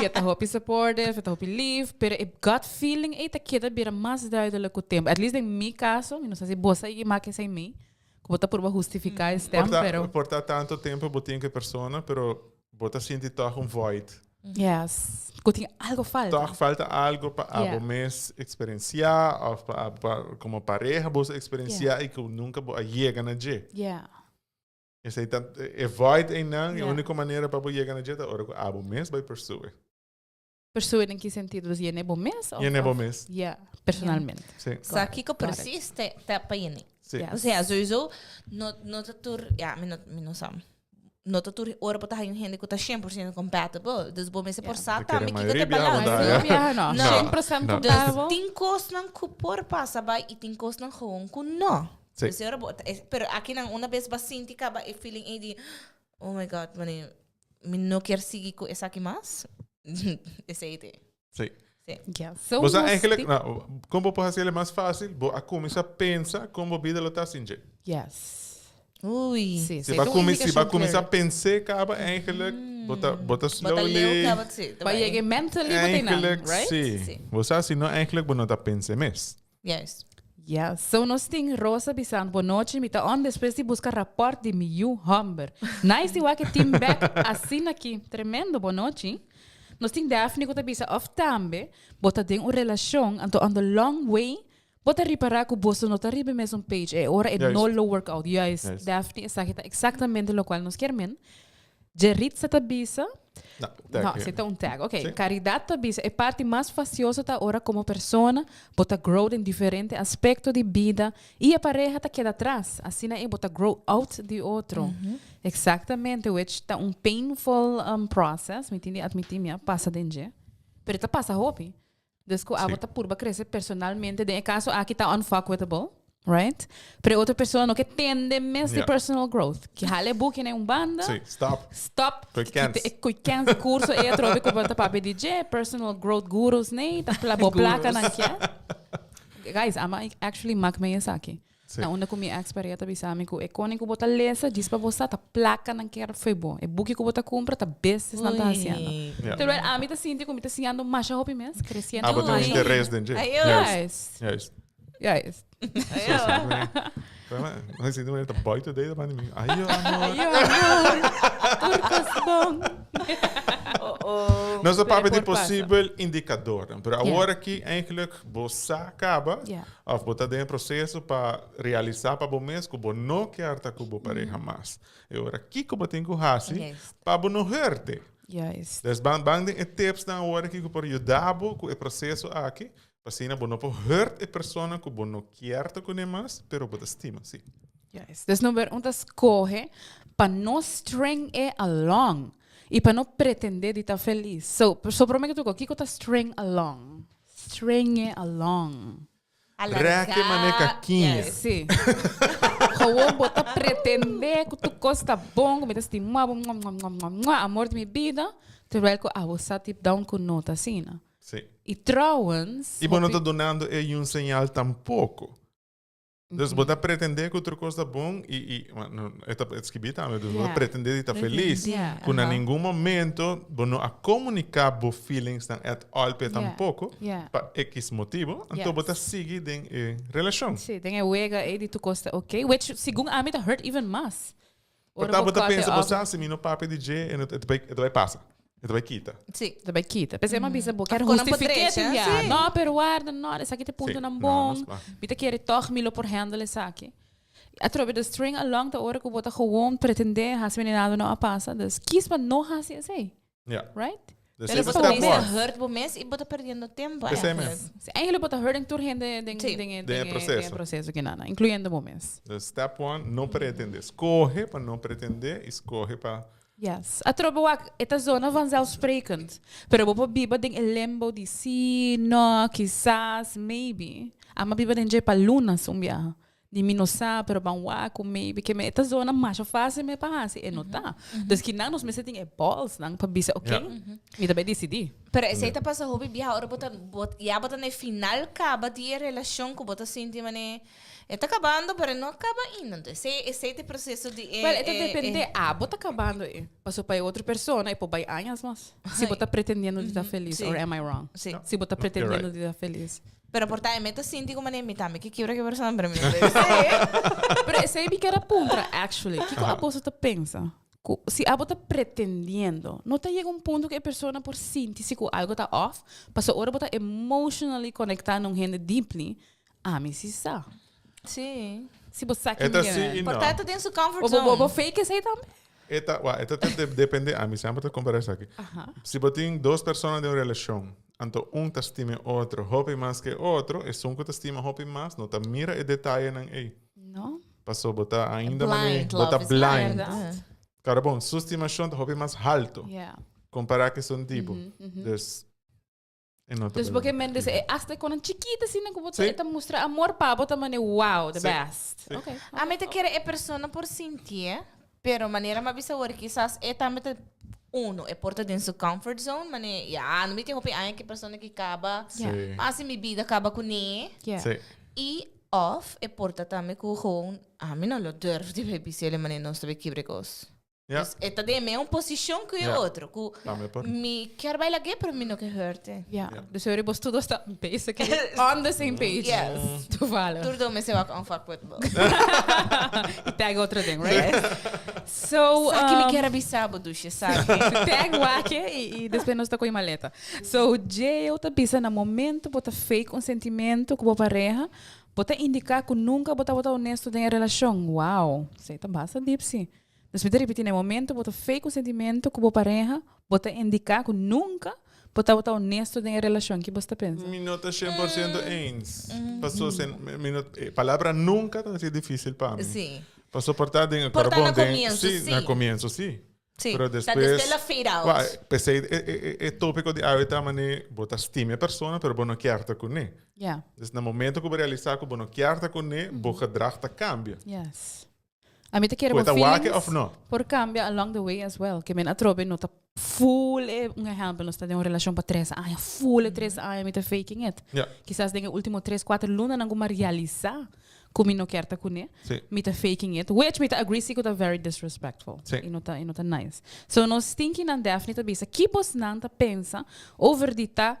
E ta hopi supportive, e ta hopi lief, pero e gut feeling ei ta keda bira mas duidelijk ku tempu. At least den mi kaso, mi no sa si bo sa i make esei mi, ku bo ta purba hustifiká e stem, Por ta, pero. por ta tanto tempu bo tin ku e persona, pero bo ta sinti tòg un void. Yes, ku tin algo falta. Tòg falta algo pa abo Yeah. mes eksperensiá òf pa abo pa komo pareha bo eksperensiá i ku nunka bo a yega na dje. Yeah. Esei ta e void einan, e Yeah. úniko manera pa bo yega na dje ta ora ku abo mes bai pursue. Pursue den ki sentido? Dus yene bo mes? Of, Yene bo of- mes. Yeah, personalmente. Sí. Sa kiko Got it. precies te, te pa yene. Sí. Yes. O sea, sowieso, no, no ta tur, ja, mi no, mi no sa. no ta tur ora bo ta haña un hende ku ta 100% compatible. Dus bo mester por sa Te kere tambe kiko mayoria ta biaha bo balans. ta, ja. Biaha no. No. 100% No. Dus compatible. tin kosnan ku por pasa bai i tin kosnan gewoon ku no. Sí. Dus ora bo ta- es- pero akinan una bes bo a sinti kaba e feeling ei di, oh my God, mane, mi no kier sigui ku esaki mas. Esei te. Sí. Sí. Yeah. So Bo sa nos eigenlijk, tin- nou, kon bo por hasiel mas fácil? Bo a kuminsá pensa kon bo bida lo ta sin dje. Yes. Ui. Sí, Si sí. bo Ta un kuminsá, si bo indicacion kuminsá clear. pens'é kaba eigenlijk, bo ta, bo ta Bo ta leu slowly. kaba, sí, ta Pa bai. yega mentally bo ta einan, Eigenlijk, right? sí. Sí. Bo sa si no eigenlijk bo no ta pens'é mes. Juist. Yes. So nos tin Rosa bisando, Bonochi, mi ta on despues di busca rapport di mi yu homber. Nice di wak e team back asina aki. Tremendo, bonochi. Nos tin Daphne ku ta bisa of tambe bo ta den un relashon anto on the long way bo ta ripará ku boso no ta riba e mesun page e ora e Juist. no lo work out. Juist, Juist. Daphne, esaki ta exactamente locual nos kier men. Jeritza ta bisa, No, tag, No, ja. si ta un tag. Ok, Sí. Caridad ta bisa, e parti mas fastioso ta ora como persona bo ta grow den diferente aspecto di bida y e pareha ta keda atras. Asina e bo ta grow out di otro. Exactamente, which ta un painful um, process, mi tin di admiti mi a pasa den dje. Pero ta pasa hopi. Dus ku abo Sí. ta purba crece personalmente, den e caso aki ta unfuckwithable, right? Pero e otro persona no ke tende mes di Ja. personal growth. Ki hala e buki na un banda. Sí, stop. Stop. Koe kens. Koe kens e curso e atrobe ku bo ta papia di dje, personal growth gurus nee, ta pla bo placa nan kia. Guys, ama actually mak me esaki. Sí. Na unda ku mi ex pareha ta bisa mi ku e koning ku bo ta lesa djis pa bo sa ta placa nan kier fo'i bo. E buki ku bo ta kumpra ta business nan ta hasiendo. Ja. Terwijl ami ta sinti ku mi ta siñando masha hopi mes, creciendo Ah, bo tin un masha. interes den dje. Ayo. Juist. Juist. Juist. Juist. Mas sinto me ta boy today ta manda mi. Ayo amor. Ayo amor. Tur kos bon. Nos a papia di Por pasa. posibel indicadornan. Pero Ja. awor aki eigenlijk bo sa caba Ja. of bo ta den proceso pa realisa pa bo mes cu bo no kier ta cu bo pareha mas. E ora kico bo tin cu haci Juist. pa bo no hurte. Juist. Dus ban ban den e tipsnan awor aki cu por yuda bo cu e proceso aki pa asina bo no por hurt e persona cu bo no kier ta cune mas pero bo ta stima si. Juist. Dus number un ta scoge pa no string e along y pa no pretende di ta feliz. So, so prome que tuco, kico ta string along? String e along. Reke mane kakiña. Juist. Sí. Gewoon bo ta pretende cu tur cos ta bon, cu mi ta stima bo, mua, mua, mua, mua, mua, amor di mi bida, terwijl cu abo sa deep down cu no ta asina. Sí. Y trouwens, Y bo no hopi ta donando e un señal tampoco. Dus bo ta pretendé ku tur kos ta bon i i no e ta skibí tambe dus bo ta pretendé di ta felis ku na ningun momento bo no a komuniká bo feelingsnan at all p'e tampoko pa ekis motibu anto bo ta sigui den e relashon. Sí, den e wega ei di tur kos ta oké, which segun ami ta hurt even mas. Por Ora ta bo bo ta cut e pensa bo off. sa si mi no papia di dje e ta bai e ta bai pasa. E ta bai kita. Sí. Ta bai kita. P'esei mi a bisa bo kier Of kon nan por hustifiké drecha, tin bia. sí. No, pero warda, no, esaki ta Sí, puntonan no, bon. nos pa. Mi ta kere tòg mi lo por handle esaki. Atrobe de string along ta ora ku bo ta gewoon pretendé hasi manera nada no a pasa. Dus kies pa no hasi esei. Ja. Right? Dus Pero e bo step ta mes one. hurt bo mes i bo ta perdiendo tempo Esei mes. eigenlijk. Sí, eigenlijk bo ta hurting tur hende den, Sí. den, e- Den e den, e- den e proceso. proceso kinana, incluyendo bo mes. Dus step one, no pretendé. Scoge pa no pretendé i scoge pa Yes. Atrobe wak, e ta zona vanzelfsprekend. Pero bo por biba den e limbo di si, no, kisas, maybe. Ama biba den dje pa lunas un biaha. Di mi no sa, pero ban wak ku maybe. Ke me e ta zona masha fácil me pa hasi, e no ta. Dus kinan nos mester tin e balls nan pa bisa, ok, Ja. mi ta bay disidí. Pero esei ta pasa hopi biaha ora bo ta bo ya bo ta na e final kaba di e relashon ku bo ta sinti manera E ta kabando pero e no a kaba ainda. Entonces esei esei ta e proceso di e Wel, e ta e depende e abo ta kabando e. Paso pa e otro persona e por bai añas mas. Si bo ta pretendiendo di ta feliz, Sí. or am I wrong? Sí. Si bo ta No, you're pretendiendo right. di ta feliz. Pero por ta e mi ta sinti como mi tambe ke kibra ke persona pero mi no debe ser. Pero esei mi kier a puntra actually. Kiko abo so ta pensa? Ku si abo ta pretendiendo, no ta yega un punto ku e persona por sinti si ku algo ta off? Paso ora bo ta emotionally conecta na un hende deeply, Ami si sa. Sí. Si bo sa E ta kin si e. i no. Por tanto den su comfort Bo, bo, zone. bo fake esei tambe? E ta, wa, e ta te depende, ami semper ta compara esaki. Aha. Si bo tin dos persona den un relacion, anto un ta stima e otro hopi mas ke e otro, esun ku ta stima hopi mas no ta mira e detayenan ei. No. Paso bo ta ainda mane, Blind bo ta love is blind. blind. Verdad. Carbon, su stimacion ta hopi mas halto. Compara cu esun tipo. Dus, e no ta Dus porque men dus e hasta con een chiquita asina cu bo ta e ta mustra amor pa bo ta mane wow, the best. Okay. A mi ta kere e persona por sintié, pero manera mi a bisa awor kisas e tambe ta uno, e por ta den su comfort zone, mane ya no mi tin hopi aña cu e persona ki caba, hasi mi bida caba cune. Y of e por ta tambe cu gewoon ami no lo durf di bay bisa el'e manera nos ta bay kibra e cos. Dus e ta den meun posicion cu e otro, cu mi kier bay lag'e pero mi no ke hurt e. Ja, dus sorry bos tur dos ta basically on the same page. Yes. Toevallig. Tur dos mester wak unfuckwithable. Y tag otro ding, right? So, Sa ki mi kier a bisa bo, Dusje, sa ki. Tag wak e y despues nos ta coy maleta. So, dje ta bisa na momento bo ta fake un sentimento cu bo pareha, bo ta indica cu nunca bo tabata honesto den e relacion. Wow, esey ta basta diep si. Dus mi ta ripiti, na e momento bo ta fake un sentimento cu bo pareha, bo ta indica cu nunca bo tabata honesto den e relacion. Ki bo sta pensa? Mi no ta 100% eens. Paso sen, mi no, e palabra nunca ta haci dificil pa mi. Sí. Pa soporta den e Por ta carbon na den, comienzo, sí, sí. na comienzo sí. Sí, Pero ta despues, despues la fade out. Wa, p'esei e, e, e, e tópiko di awe ta mane bo ta stima e persona, pero bo no kier ta kuné. Ja. Dus na momento ku bo realisá ku bo no kier ta kuné, bo gedrag ta kambia. Yes. A mi ta kere Ku bo e ta wak feelings òf no? por kambia along the way as well. Ke men atrobe no ta full e, un ehèmpel, nos ta den un relashon pa tres aña, full e tres aña mi ta faking it. Ja. Kisas den e último tres, kuater lunanan ku mi a realisá ku mi no kier ta kuné, Sí. mi ta faking it, which mi ta agree si ku ta very disrespectful. Sí. I no ta, i no ta nice. So nos tin ki nan Daphne ta bisa ki bosnan ta pensa over di ta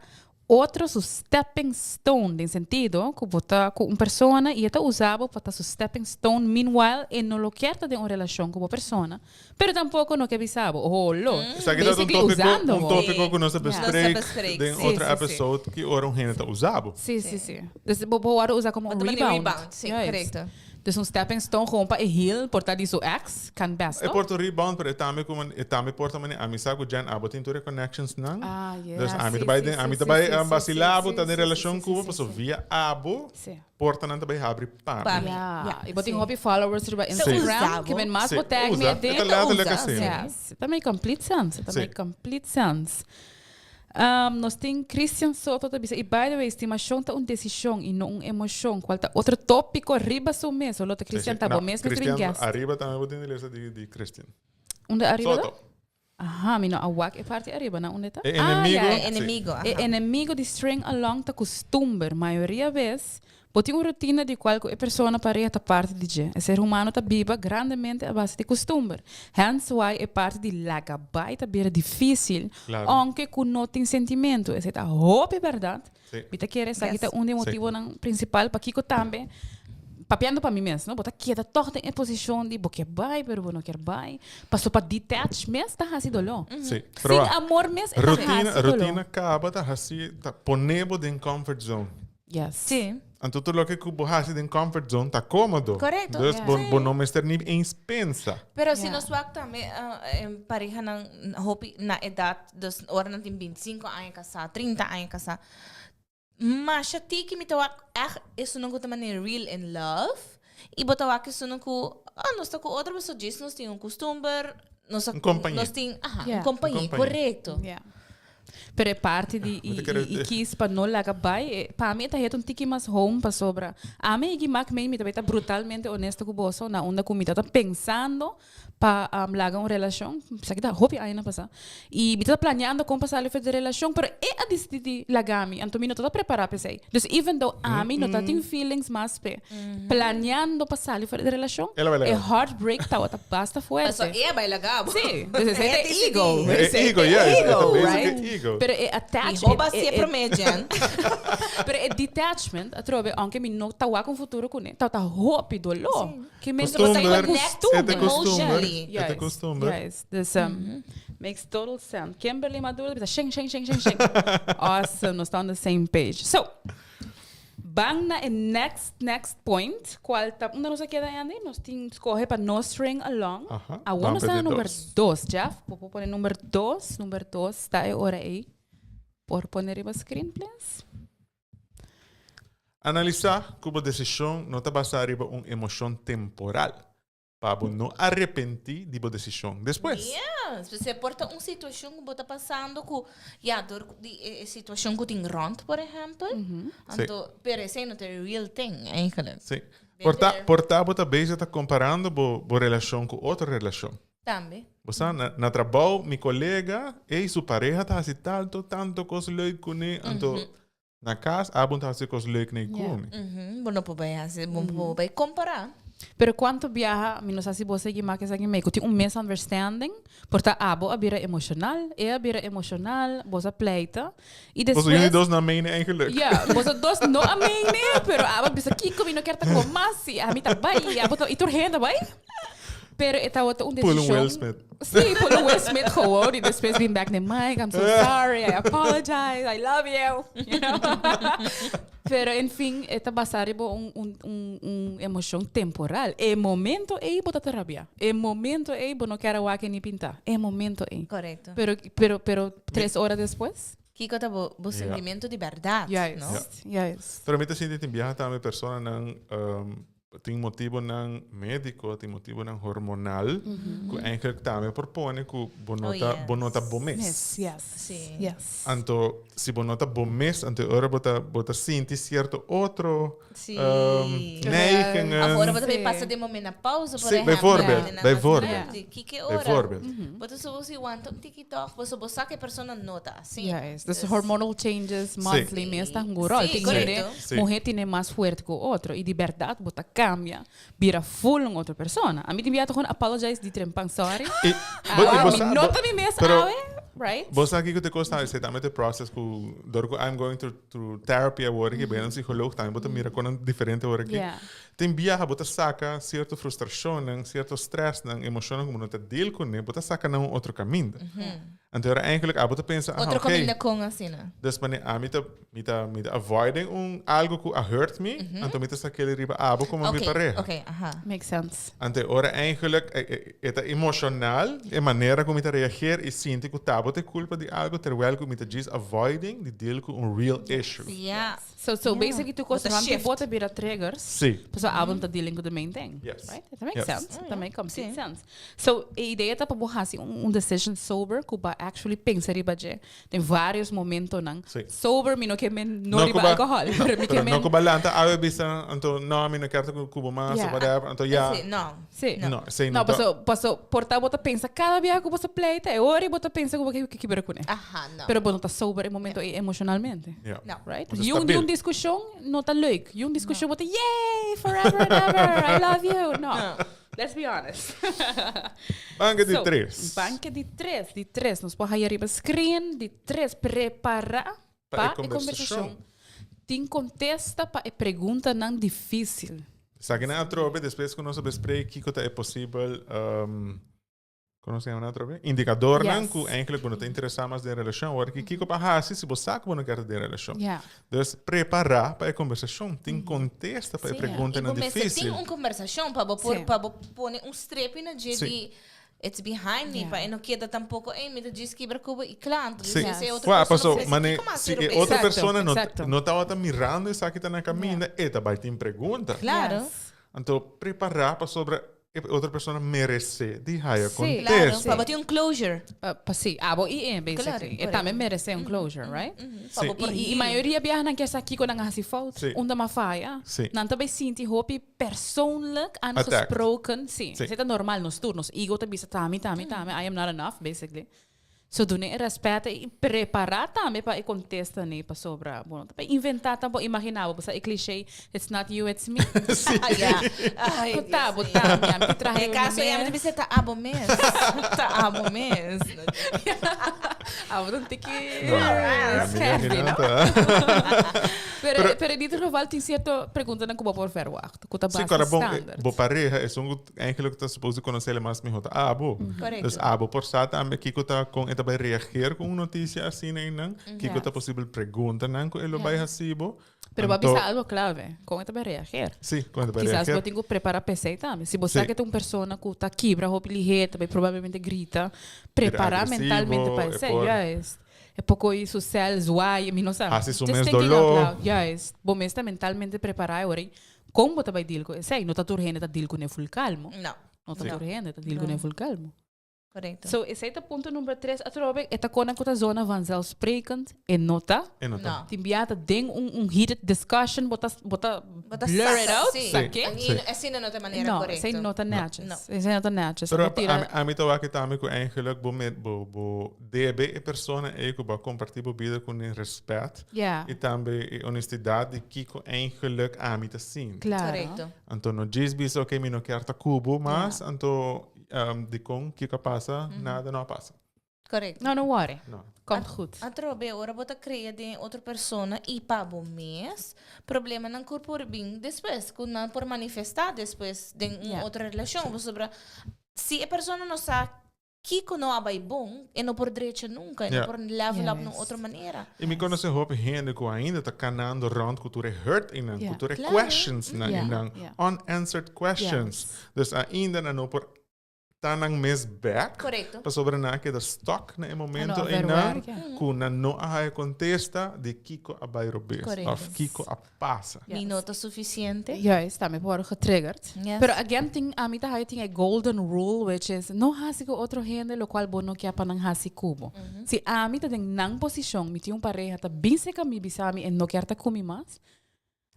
otro su stepping stone, den sentido ku bo ta ku un persona i e ta usa bo pa ta su stepping stone, meanwhile e no lo kier ta den un relashon ku bo persona, pero tampoco no ke bisa bo, oh lo, Esaki ta un basically tópiko, usando un bo. tópiko ku nos a Nos a bespreek bespreek, den sí, otro sí, sí. episode ki ora un hende ta usa bo. Sí, sí, sí. Dus bo bo wòrdu usa komo un Bo ta manda rebound. rebound, sí, Juist. korekto. Dus un stepping stone gewoon pa e heal por ta di su ex, kan best, E no? por ta un rebound, pero e tambe ku e tambe por ta mane ami sa ku Jen abo tin tur e connections nan. Ah, yeah. Dus ami Sí, ta bai sí, den, sí, ami ta sí, bai sí, sí, basila sí, bo, ta sí, den sí, relashon sí, ku bo, sí, paso sí. via abo Sí. portanan ta bai habri pa Pa mi. mi. Ja, Ja, i bo tin sí. hopi followers riba Instagram, usa ke bo. men mas Sí, bo tag mi usa. e den. E ta letterlijk Usa, asina. Yes, ta make complete sense. Ta Sí. make complete sense. Um, nos tin Christian Soto ta bisa, y by the way, stimacion ta un decision y no un emocion, cual ta otro topico riba su mes. Solo ta Christian Sí, sí. ta bo No, mes mester bin Christian, guest. Arriba tambe bo tin di lesa di, di Christian. Unda arriba ta? Soto. Aha, mi no a wak e parti ariba, na unda ta? E Ah, enemigo. ja, ja. E enemigo, aha. E enemigo di string along ta custumber. Mayoria bes, bo tin un rutina di cual cu e persona pareha ta parti di dje. E ser humano ta biba grandemente a base di custumber. Hence why e parti di laga bai ta bira dificil, Claro. aunke cu no tin sentimento. Esey ta hopi berdad. Sí. Mi ta kere esaki Yes. ta un di e Sí. motibonan principal pakico tambe, papiando pa mi mes, no, bo ta keda tog den e posicion di bo kier bai pero bo no kier bai, paso pa detach mes ta haci doló. Sí. Pero Sin wak, amor mes e ta rutina, haci doló. rutina caba ta haci, ta pone bo den comfort zone. Yes. Sí. Anto tur loke ku bo hasi den comfort zone ta kómodo. Korekto. Dus Ja. bo, bo no mester ni eens pensa. Pero si Ja. nos wak tambe eh, em, parehanan hopi na edat, dus ora nan tin 25 aña kasá, 30 aña kasá. Masha tiki mi ta wak echt esunnan ku ta manera real in love. I bo ta wak esunnan ku, ah, nos ta ku otro pasobra djis nos tin un kustumber, nos a, Un compañía. nos tin, aha, Ja. un compañía, Un compañía. korekto. Ja. Pero e parti di i, Bo ta kere i, i kies pa no laga bai, e, pa mi e ta het un tiki mas home pasobra. Ami i mak mei mi ta ta brutalmente honesto ku boso na unda ku mi ta ta pensando pa um, laga un relashon. Esaki ta hopi aña na pasa. I mi ta planeando kon pa sali for di relashon, pero e a disidi di laga mi, anto mi no ta ta prepara pa esei. Dus even though ami no ta tin feelings mas p'e, planeando pa sali for di relashon, El a bai e laga. heartbreak tabata basta Paso fuerte. e a bai laga bo. Sí, dus esei E ta disidí. ego. E Esei ego, ta yeah, e ta ego, basically right? ego. Pero e attach, Mi hoba e- si e e- promé, Jen. Pero e detachment, atrobe, aunke mi no ta wak un futuro kuné, ta ta hopi doló. Ke men Costumber. costumber. E ta costumber. Emotionally. E ta costumber. Yes. Dus, makes total sense. Kimberly Maduro bisa sheng, sheng, sheng, sheng, sheng. Awesome, nos ta on the same page. So, ban na e next, next point, cual ta, unda nos a keda, Andy? Nos tin scoge pa no string along. Aha, Awor ban nos ta pa na di number dos. dos. Jeff, bo por pone number dos. Number dos ta e ora ei. Por pone riba screen, please? Analisá ku bo desishon no ta basá riba un emoshon temporal. Pa bo no arepentí di bo desishon despues. Yes, p'esei por ta un situashon ku bo ta pasando ku, ya, dor di e situashon ku tin rònt, por ehèmpel, anto, pero esei no ta e real thing, eigenlijk. Sí. Por ta, por ta bo ta bezig ta komparando bo, bo relashon ku otro relashon. Tambe. Bo sa, na, na trabou mi kolega, ei su pareha ta hasi tanto, tanto kos leuk kuné, anto Na cas abo ta haci cos leuk na e come. Bo no por bay haci, bo no por bay compara. Pero cuanto biaha, mi no sa si bo sigui make esaki mei, cu tin un misunderstanding, por ta abo a bira emocional, e a bira emocional, boso a pleita, y Boso despues. jullie dos no a meen eigenlijk. Ja, boso dos no a meen, pero abo a bisa kico mi no kier ta cu bo mas, y ami ta bay, y abo ta, y tur hende a bay. Pero e tabata un Pull un decision. Will Smith. Sí, pull un Will Smith gewoon. Y despues bin back naar Mike. I'm so sorry. I apologize. I love you. You know? Pero en fin, e ta basa riba un, un, un, un emocion temporal. E momento ei bo ta ta rabia. E momento ei bo no kier a wak ni pinta. E momento ei. Correcto. Pero, pero, pero tres ora despues? Kiko ta bo, bo sentimiento di berdad, no? Juist, juist. Pero mi ta sinti tin biaha tambe personanan um, Tin motibonan médiko, tin motibonan hormonal, ku eigenlijk tambe por pone ku bo no Oh, ta, bo no ta yes. bo mes. Mes, yes. Sí. Yes. Anto, si bo no ta bo mes, anto e ora bo ta, bo ta sinti sierto otro Sí. um, neigingen. Of ora bo ta Sí. pasa den menopausa, por Sí, ehempel. bijvoorbeeld, Den nan bijvoorbeeld. di kike ora. Bijvoorbeeld. Bo ta sobo si wanta un tiki toch, bo sobo sa ku e persona no ta asina. Juist. Dus hormonal changes monthly mes ta un rol. Sí, Tin correcto. hende, Sí. muher tiene mas fuerte ku otro. Y di berdad bo ta cambia, bira full un otro persona. A mi tin bia ta gewoon apologize di trempan, sorry. Y, bo, y Ah, bo mi sa- no bo- ta mi mes pero awe, right? Bo sa kiko te kosta, esei tambe ta e process ku dor ku I'm going through, through therapy awor aki, bai na un psicoloog tambe bo ta mira konan diferente awor aki. Tin biaha bo ta saka sierto frustrashonnan, sierto stressnan, emoshonnan ku bo no ta deal kuné, bo ta saka nan un otro kaminda. Anto ora eigenlijk abo ta pensa, aha, Otro oké. kaminda kon asina? Dus wanneer ami ta, mi ta, mi ta avoiding un algo ku a hurt mi, anto mi ta sak'el riba abo komo mi Oké, pareha. oké, aha. Makes sense. Anto e ora eigenlijk e, e, e ta emoshonal e manera ku mi ta reageer i sinti ku ta bo ta e kulpa di algo terwijl ku mi ta djis avoiding di deal ku un real issue. Ja. So, so basically tu Bota cos rampi shift. bota bira triggers. Sí. Pasobra abo no ta dealing cu the main thing. Yes. Right? That makes Yes. sense. That make complete sense. So, e idea ta pa bo haci un, un decision sober cu bo actually pensa riba dje. Den varios momentonan. Sí. Sober mi no ke men no No riba cu ba- alcohol. Pero mi ke Pero men... no ku balanta awe bisa, anto no, mi no kier ta ku ku bo mas, Ja. of whatever, anto ja. Sí, no. Sí. No, esei No, no ta- paso, paso, por ta bo ta pensa cada biaha cu bo ta pleita, e ora bo ta pensa cu bo ke kibra cune. Aha, no. Pero bo no ta sober e momento ei emocionalmente. Ja. No. Right? Bo ta Y un, stabiel. y un discusion no ta leuk. Y un discusion bo ta, yay, forever and ever, I love you. No. Let's be honest. Banke di So, tres. Banke di tres, di tres. Nos por haya riba screen, di tres. Prepara Pa pa e e conversacion. conversacion. Tin contesta pa e preguntanan dificil. Esaki nan atrobe despues ku nos a bespreek kiko ta e posibel um, kon nos yama nan atrobe? Indikadornan Yes. ku eigenlijk bo no ta interesá mas den relashon. Awor ki kiko pa hasi si bo sa ku bo no kier ta den relashon. Ja. Dus prepará pa e kombersashon. Tin kontesta pa e Sí. preguntanan I bo mester difísil. tin un kombersashon pa bo por Sí. pa bo pone un strepi na dje Sí. di it's behind me Ja. pa e no keda tampoko ey mi ta djis kibra ku bo i kla. Anto Sí. si e otro Wak, persona paso, ofrece mane, kiko mas si pero e pensa. otro Exacto, persona no, exacto. no tabata mirando esaki ta na kaminda, e ta bai tin pregunta. Claro. Yes. Anto prepará pasobra e otro persona meresé di haya Sí. Claro, kontesta. pa bo tin un closure. Pa, pa sí, abo i e, basically. Claro, E tambe meresé un closure, right? Pa Sí. bo por I, i heal. mayoria biaha nan kier sa kiko nan a hasi fout, Sí. unda m'a faya. Sí. Nan ta bay sinti hopi persoonlijk aangesproken. Sí, Sí. esei ta normal nos tur. Nos ego ta bisa tami, tami, tami. I am not enough, basically. So duna e respet i prepara tambe pa e contesta ni pasobra. Bo no ta bay inventa tampo, imagina bo, pasobra e cliché, it's not you, it's me. Ja. Ai, Ku ta, Dios bo mío. ta, mi ami traha E caso mi ya mi mes. bisa ta abo mes. Ta abo mes. Abo ta un tiki No, amiga, scherp, no no? ta. Pero, pero in ieder geval tin cierto preguntanan cu bo por verwacht, cu ta Sí, basta kora bon, eh, standaard. bo pareha esun ku eigenlijk ta supposed di konosele mas miho ta abo. Correcto. Dus abo por sa tambe kiko ta kon e ta bai reageer ku un noticia asina einan, kiko ta Yes. posibel preguntanan ku e lo bai hasi bo. Pero bo a Anto bisa algo clave, kon e ta bai reageer. Sí, kon e ta bai Kisas bo reageer. tin ku prepara p'esei tambe. Si bo sa Sí. ke ta un persona ku ta kibra hopi lihe, ta bai probablemente grita, Bira prepara mentalmente agresivo, pa e esei. por Juist. E poko i su cel zwaai, mi no sa. Hasi su Just mes thinking out doló. loud. Juist. Bo mes ta mentalmente prepará e ora ei. Kon bo ta bai deal ku esei? No ta tur hende ta deal kuné full kalmo. No. No ta tur hende ta deal ku e full kalmo. Correcto. So esei ta punto number tres. Atrobe e ta kona ku ta zona vanzelfsprekend e no ta. E no ta. No. Tin bia ta den un un heated discussion bo ta bo ta Bo ta blur it saka, out, sí. sa ke? I asina no ta e manera No, korekto. esei no ta netjes. No. Esei no ta netjes. Pero Bo tira- ami, ami ta wak tambe ku eigenlijk bo, me, bo, bo debe e persona ei ku bo a kompartí bo bida kuné respet. Ja. I tambe e honestidad di kiko eigenlijk ami ta sinti. Claro. Korekto. Anto no djis bisa oké mi no kier ta ku bo mas, anto dikon kiko a pasa, nada no a pasa. Korekto. No, no worry. No. Komt goed. Atrobe ora bo ta krea den otro persona i pa bo mes, problemanan ku por bin despues, ku nan por manifestá despues den un otro relashon. Pasobra si e persona no sa kiko no a bai bon, e no por drecha nunka, e no por level up na un otro manera. I mi konosé hopi hende ku ainda ta kanando rònt ku tur e hurt einan, ku tur e questions nan einan, unanswered questions. Dus ainda nan no por ta nan mes bek. Pasobra nan a keda stuck na e momento einan ku nan no a haya kontesta di kiko a bai robes òf kiko a pasa. Mi no ta suficiente. Juist, tambe por worde getriggerd. Yes. Pero again, tin, ami ta haya tin e golden rule, which is no hasi ku otro hende locual bo no kia pa nan hasi ku bo. Si ami ta den nan posicion, mi tin un pareha ta bin cerca mi bisa mi e no kier ta ku mi mas,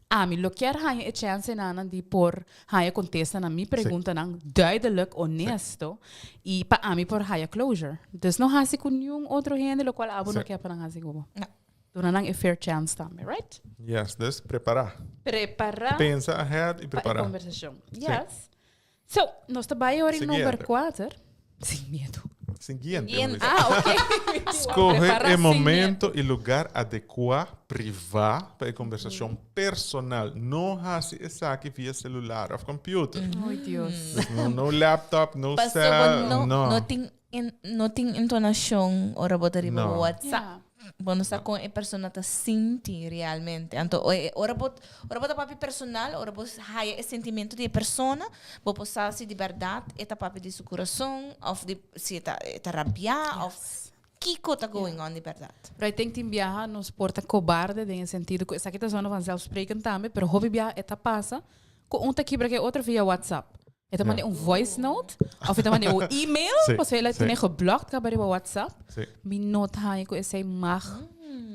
ami lo kier haya e chance nan di por haya contesta na mi preguntanan duidelijk, honesto, y pa ami por haya closure. Dus no hasi ku niun otro hende locual abo no kia pa nan hasi ku bo. No. Duna nan e fair chance tambe, right? Yes, dus prepara. Prepara. Pensa ahead y prepara. Pa e conversacion. Yes. So, nos ta bay ora in number cuater. Sin miedo. Siguiente. Siguiente. Ah, ok. Scoge Prepara e sin momento y lugar adecua, priva, pa e conversacion personal. No haci esaki via celular of computer. Ay, Dios. Dus no, no laptop, no Paso cel, bo no, no. no tin in, no tin intonacion ora bo ta riba No. WhatsApp. Bo no sa kon e persona ta sinti realmente. Anto ora bo ora bo ta papia personal, ora bo haya e sentimento di e persona, bo por sa si di berdad e ta papia di su curason of di si e ta e ta rabia of kico ta going on di berdad. Pero I think tin biaha nos por ta cobarde den e sentido cu esaki ta zona vanzelfsprekend tambe, pero hopi biaha e ta pasa cu un ta kibra cu e otro via WhatsApp. E ta manda un voice note of e ta manda un email, pasobra el a tene geblokt kaba riba WhatsApp. Mi no ta haña ku esei mag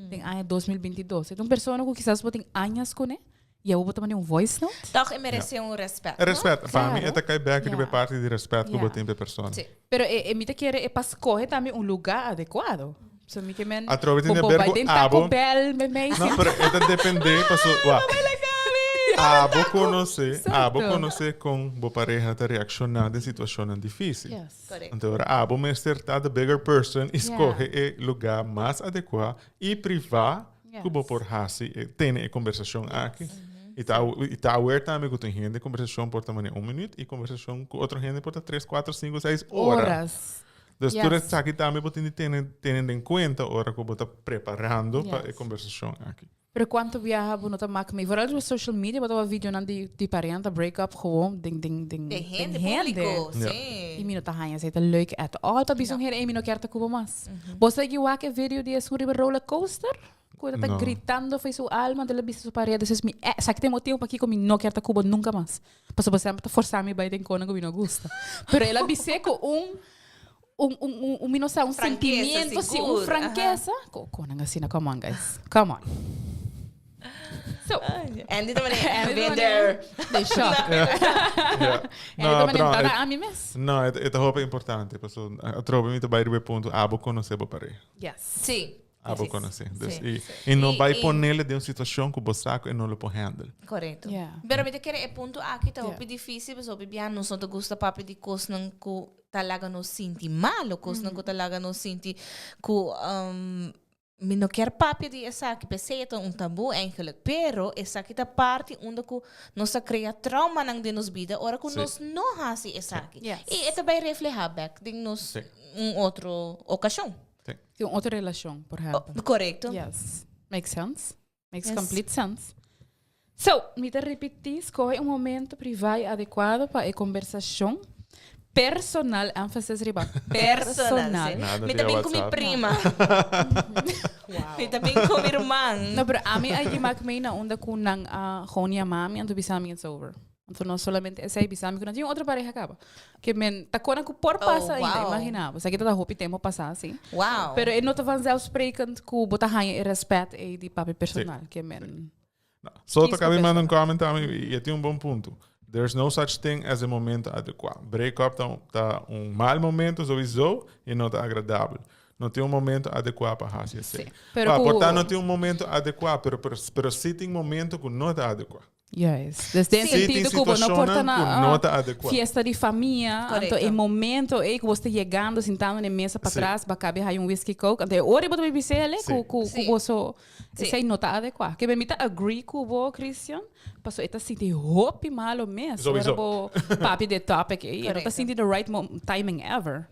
den aña 2022. E ta un persona ku kisas bo tin añas kuné i awor bo ta manda un voice note. Tòg e merese un rèspèt, E no? rèspèt. Pa mi e ta kai bèk riba e parti di rèspèt ku bo tin pa e persona. Pero e mi ta kere e pa skohe tambe un lugá adekuado. So mi ke men Atrobe tin bo de bo ber bai ku den Taco abo. Bell me mei No, pero e ta depende paso wak. Abo konosé, abo Exacto. konosé kon bo pareha ta reakshoná den situashonnan difísil. Yes. Correcto. Anto ora abo mester ta the bigger person i Yeah. skohe e lugá mas adekuá i privá ku bo Yes. por hasi e tene e kombersashon aki. I ta i ta awer tambe ku tin hende kombersashon por ta manera un minüt i kombersashon ku otro hende por ta tres, kuater, sinku, seis ora. Horas. Dus tur Yes. esaki tambe bo tin di tene tene den kuenta ora ku bo ta preparando pa e Yes. kombersashon aki. Pero kuantu biaha bo no ta mak mee? Vooral riba social media bo ta wak videonan di di parenta break up gewoon den den den Den hende, den hende. público, Ja. I sí. mi no ta haña esei ta leuk at all pa bisa un hende, ey mi no kier ta ku bo mas. Bo sa wak e video di esun riba roller coaster? Ku e ta No. gritando fo'i su alma, anto el a bisa su pareha, dus mi eh, esaki ta e motibu pakiko mi no kier ta ku bo nunka mas. Pasobra bo semper ta forsa mi bai den kona ku mi no gusta. Pero el a bis'é ku un un un un un mi no sa un Frankesa, sentimiento, si un sigur, aha. frankesa. Ku konan asina, come on guys, come on. So, Andy ta manera, Andy ta been manera- there. De shock. Ja. Andy ta manera, pero ta e- na ami mes. No, e ta hopi importante, pasobra atrobe mi ta bai riba e punto, abo konosé bo pareha. Yes. Sí. Abo Sí. konosé. Dus Sí. i, i no bai ponele den un situashon ku bo sa ku e no lo por handle. Korekto. Yeah. Pero mi ta kere e punto aki ta Yeah. hopi difícil, pasobra hopi bia nos no ta gusta papia di kosnan ku ta laga nos sinti malo, kosnan ku ta laga nos sinti ku um, mi no kier papia di esaki, p'esei e ta un tabú eigenlijk. Pero esaki ta parti unda ku nos ta krea traumanan den nos bida ora ku Sí. nos no hasi esaki. Yes. I e ta bai reflehá bèk den nos Sí. un otro okashon. Sí. Tin un otro relashon, por ehèmpel. Korekto. Yes. Makes sense. Makes Yes. complete sense. So, mi ta ripití, skohe un momento privá i adekuado pa e kombersashon personal, énfasis riba personal. sí. Nada Mi via ta bin ku mi WhatsApp. prima. Mi ta bin ku mi ruman. No, pero ami a yima ku mi na unda ku nan a gewoon yama mi anto bisa mi it's over. Anto no solamente esei bisa mi ku no tin otro pareha kaba. Ke men ta kona ku por pasa Oh, ainda, wow. imagina bo. Esaki ta hopi tempo pasa si. Wow. Pero e no ta vanzelfsprekend ku bo ta haña e respet ei di papia personal. Ke men No. So Kies ta cabe ku manda un comment a mi y e tin un bon punto. There's no such thing as e momento adecuado. Break up ta un, ta un mal momento sowieso y no ta agradabel. No tin un momento adecuado pa haci esey. Sí. Pero Pa, ku- por ta no tin un momento adecuado, pero, pero, pero sí tin momento cu no ta adecuado. Juist. Dus den Sí, tin sentido ku bo no por ta situacionnan na ku no ta adecuado. fiesta di famia, anto Correcto. e momento ei ku bo sta yegando, sintando na e mesa Sí. patras, bo a kabe haya un whisky coke, anto e ora bo ta bibi sele Sí. ku ku Sí. ku boso Sí. esei no ta adekuá. Ke mi ta agree ku bo, Christian, paso e ta sinti hopi malo mes ora Sowieso. bo papia di e topic ei. E no ta Correcto. sinti the right mo timing ever.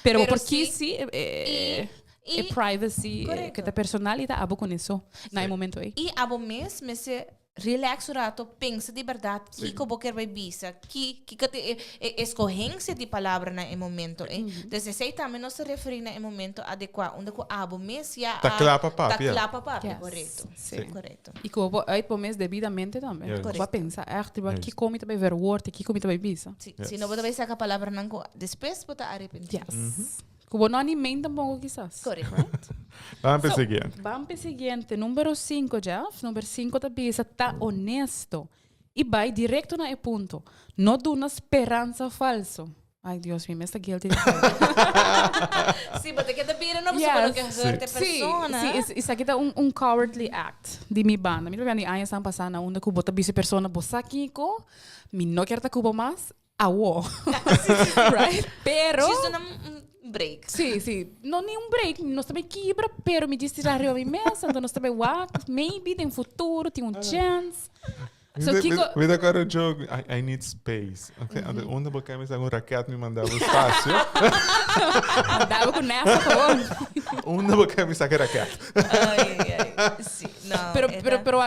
Pero bo Pero por sí. kis sí e I- i- e privacy Correcto. ke ta personal i ta abo ku neso na e momento ei. I abo mes mester Relax un rato, pensa di berdad kico bo kier bay bisa, ki kico ta e e escogencia di palabra na e momento ey. Dus esey tambe nos ta referi na e momento adecua unda cu abo mes ya Ta a cla pa ta papia. cla pa papia, Yes. correcto. Sí. Correcto. Y cu bo uit bo mes debidamente tambe. Yes. Bo a Correcto. pensa echt riba Yes. kico mi ta bay verwoord y kico mi ta bay bisa. Si, Yes. si no bo ta bay saca palabranan cu despues bo ta arepenti. Yes. Ku bo no a ni mente tampoco kisas. Correcto. Right? Ban p'e So, siguiente. Ban p'e siguiente. Numero cinco, Jeff. Number cinco ta bisa ta honesto y bai directo na e punto. No duna speransa falso. Ay, Dios mi, mi esta guilty di todo. Sí, bo ta keda bira no Yes. pasobra bo no ke hurt e Sí, persona. sí, es, esaki ta un, un cowardly act di mi banda. Mi ta papia di añanan pasá na unda ku bo ta bisa e persona bo sa kiko, mi no kier ta ku bo mas, Awo. Right? Pero... Just duna un break. Sí, sí. No ni un break. Nos ta bay kibra, pero mi djis tira riba mi mesa. Anto nos ta bay wak. Maybe den futuro tin un chance. So kiko... Mi ta acorda un joke. I, I need space. Okay, mm -hmm. Unda bo mi sa un raket mi mandaba espacio. Andaba cu NASA gewoon. Unda bo mi sa raket. Ai, ai, ai. Sí, no. Pero, pero, pero,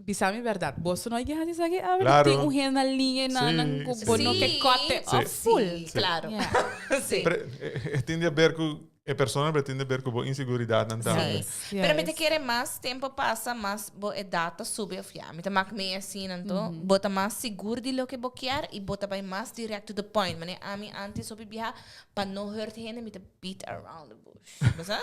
Bisa mi berdad, boso no hay que haci esaki awe? Claro. Tin un hende na liña na Sí, nan cu sí. bo no ke cut it Sí. off full. Sí, claro. Yeah. Sí. Pero e tin di haber cu e persona, pero tin di haber cu bo inseguridatnan tambe. Sí. Pero mi ta kere mas tempo pasa, mas bo edad ta subi of ya. Mi ta mak mee asina anto. Bo ta mas sigur di loke bo kier y bo ta bay mas direct to the point. Manera ami antes hopi biaha pa no hurt hende mi ta beat around the bush. Bo sa?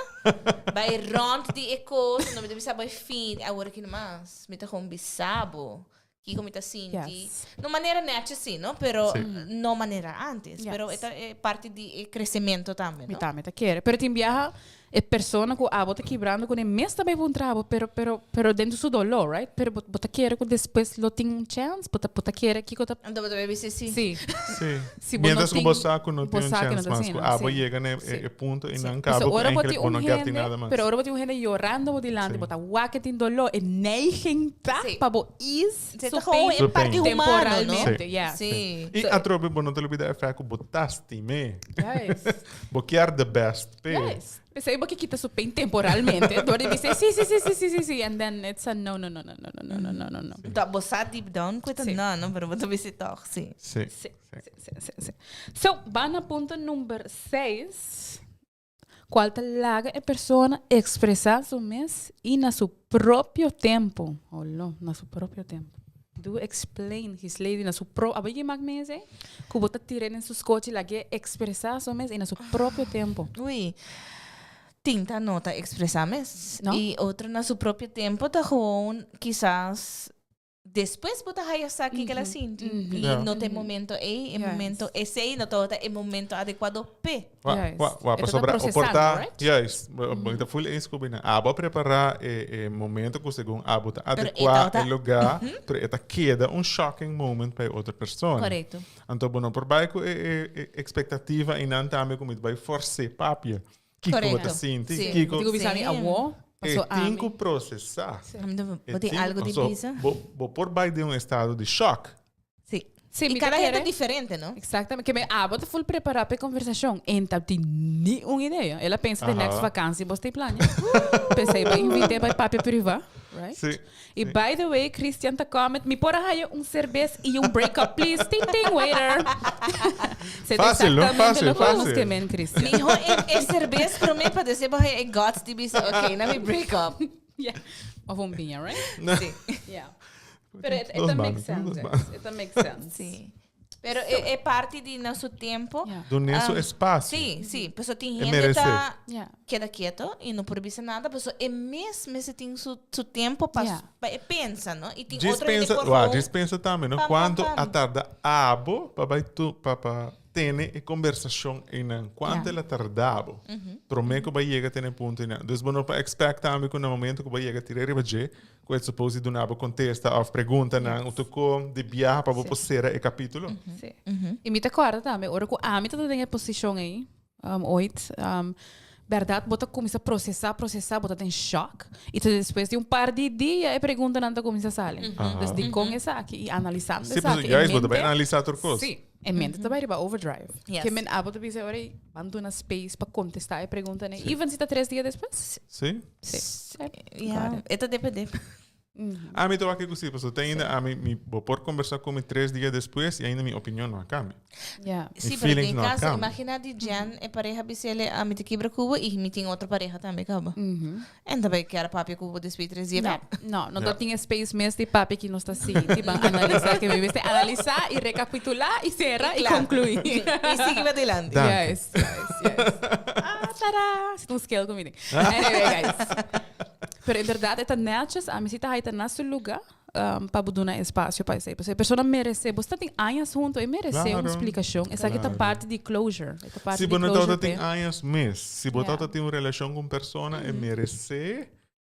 Bai rond di e kos, no mi ta bisa bai fin. Awor aki nomas mi ta gewoon bisa bo kiko mi ta sinti. Yes. No manera netjes si, no? Pero Sí. no manera antes. Yes. Pero e ta e parti di e crecemento tambe, Mi no? tambe ta kere. Pero tin biaha e persona ku abo ta kibrando kuné mes ta bai puntra bo, pero, pero, pero dentro su dolor, right? Pero bo, bo ta kere ku despues lo tin un chance, bo ta, bo ta kere kiko ta. Anto bo ta bai bisa si. Sí. Sí. Si bo no Mientras ku tin, bo sa ku no bo tin un sa ku no chance ta mas, asina, ku abo sí. yega na e, Sí. e punto i nan Pasobra kaba ku ora bo eigenlijk tin bo un no kier tin hende, nada mas. pero ora bo tin un hende yorando bo dilanti, Sí. bo ta wak e tin dolor, e neiging ta Sí. pa bo ease Se su ta gewoon pain e parte Su pain. humano, no? temporalmente, Sí. yeah. Sí. I atrobe bo no ta lubida e feit ku bo ta stim'é. Juist. Bo kier de best p'e. Juist. P'esei bo ke kita su pain temporalmente. Door di bisa si, si, si, si, si, si, si. And then it's a no, no, no, no, no, no, no, no, no, no. Ta bo sa deep down ku ta Sí. no, no, pero bo ta bisa tòg, sí. Sí. Sí, sí, sí, sí, sí. So, ban na punto number seis, cual ta laga e persona expresa su mes y na su propio tempo. Olo, na su propio tempo. Do explain his lady na su pro, abo yigi mak mes eh? Ku bo ta tira den su skochi lag'é expresa su mes y na su propio tempo. Ui, tin ta no ta expresa mes. No? Y otro na su propio tempo ta gewoon kisas despues bo ta haya sa kiko el a sinti. Y no ta e momento ey, e momento esey no tabata e momento adecuado p'e. Wa, Juist. wa, wa, E ta ta pasobra o procesando, por ta, right? juist, bo bo ta full eens ku bina. Abo a prepara e e momento ku segun abo ta Pero e adekua tabata e lugar, pero e ta keda un shocking moment pa e otro persona. Correcto. Anto bo no por bai ku e e e expectativa einan tambe ku mi ta bai forse papia. Kiko bo ta Correcto. sinti, Sí. kiko Digo bisa mi Sí. awo, e paso tin ami. ku procesa. Ami ta E bo tin tin- algo di so, bisa? Bo bo por bai den un estado di shock. Sí. Sí, Y mi ta cada gente kere. diferente, no? Exactamente. Que me abo ta full prepara pa e conversacion. En ta tin ni un idea. El a pensa de Aha. next vakantie bos ta plania. Pensei ba invite ba papia priva. Right? Sí. Y by the way, Christian ta comment, mi por a haya un cervez y un break up, please. Ting ting, waiter. Se ta Fácil, no? exactamente Fácil, lo que nos fácil. que men, Christian. Miho e, e cervez prome pa después bo haya e guts di bisa, ok, na mi break up. Yeah. Of un piña, right? Sí. Yeah. Pero it, it make sense. It make sense. Sí. Pero e, e parti di na su tempo. Yeah. Dun'é su espacio. Sí, sí. Paso tin E hende merece. ta Yeah. keda quieto y no por bisa nada. Paso e mes mester tin su, su tempo pa, Yeah. pa e pensa, no? Y tin Djis otro hende pensa, por wa, gewoon- djis pensa tambe, no? Pam, pam, Cuanto pam. a tarda abo pa bai tu, pa, pa tene e conversacion einan. Cuanto Yeah. el a tarda abo. Prome cu bai yega tene punto einan. Dus bo no por expect tambe cu na momento cu bai yega tira riba dje, Cu e suppose di duna bo contesta of preguntanan o tocó di biaha pa bo por cera e capítulo. Sí. Y mi ta corda tambe, ora cu ami tabata den e posicion ey, um, ooit, um, berdad bo ta cuminsa procesa, procesa, bo ta den shock. Y ta despues di un par di dia e preguntanan ta cuminsa sali. Dus dicon esaki y analisando Sí, pasobra esaki en juist bo ta bay mente. analisa tur cos. Sí, e mente ta bay riba overdrive. Yes. Ke men abo ta bisa ora ey, ban duna space pa contesta e preguntanan, even si ta tres dia despues. Sí. Sí. Ja, e ta depende. Ami ta wak ku sí, pasobra te ainda ami mi bo por kombersá ku mi tres dia despues i ainda mi opinion no a kambia. Ja. Mi Sí, pero feelings den no a caso, kambia. imagina di Jen e pareha bisele a mi te kibra cubo y mi tin otro pareha tambe caba. En tambe kier papia cubo despues tres dia. No, no, no Ja. tin space mes di papia ki nos ta sinti, ban analisa ke mi mester analisa y recapitula y cera y Claro. conclui. Y sigui pa adelante. Danki. Yes, yes, yes. Ah, tada! Zit un scale ku mi den. Anyway, guys. Pero inderdaad, e ta netjes. Ami si ta haita na su lugar pa bo duna espacio pa esei. Pasobra e persona merece. Bo sta tin añas hunto, e merece un Claro. splicacion. Esaki ta Claro. parti di closure. E ta parti Si di bo no closure tabata tin p'e. añas mes, si bo Ja. tabata tin un relashon ku un persona, e merece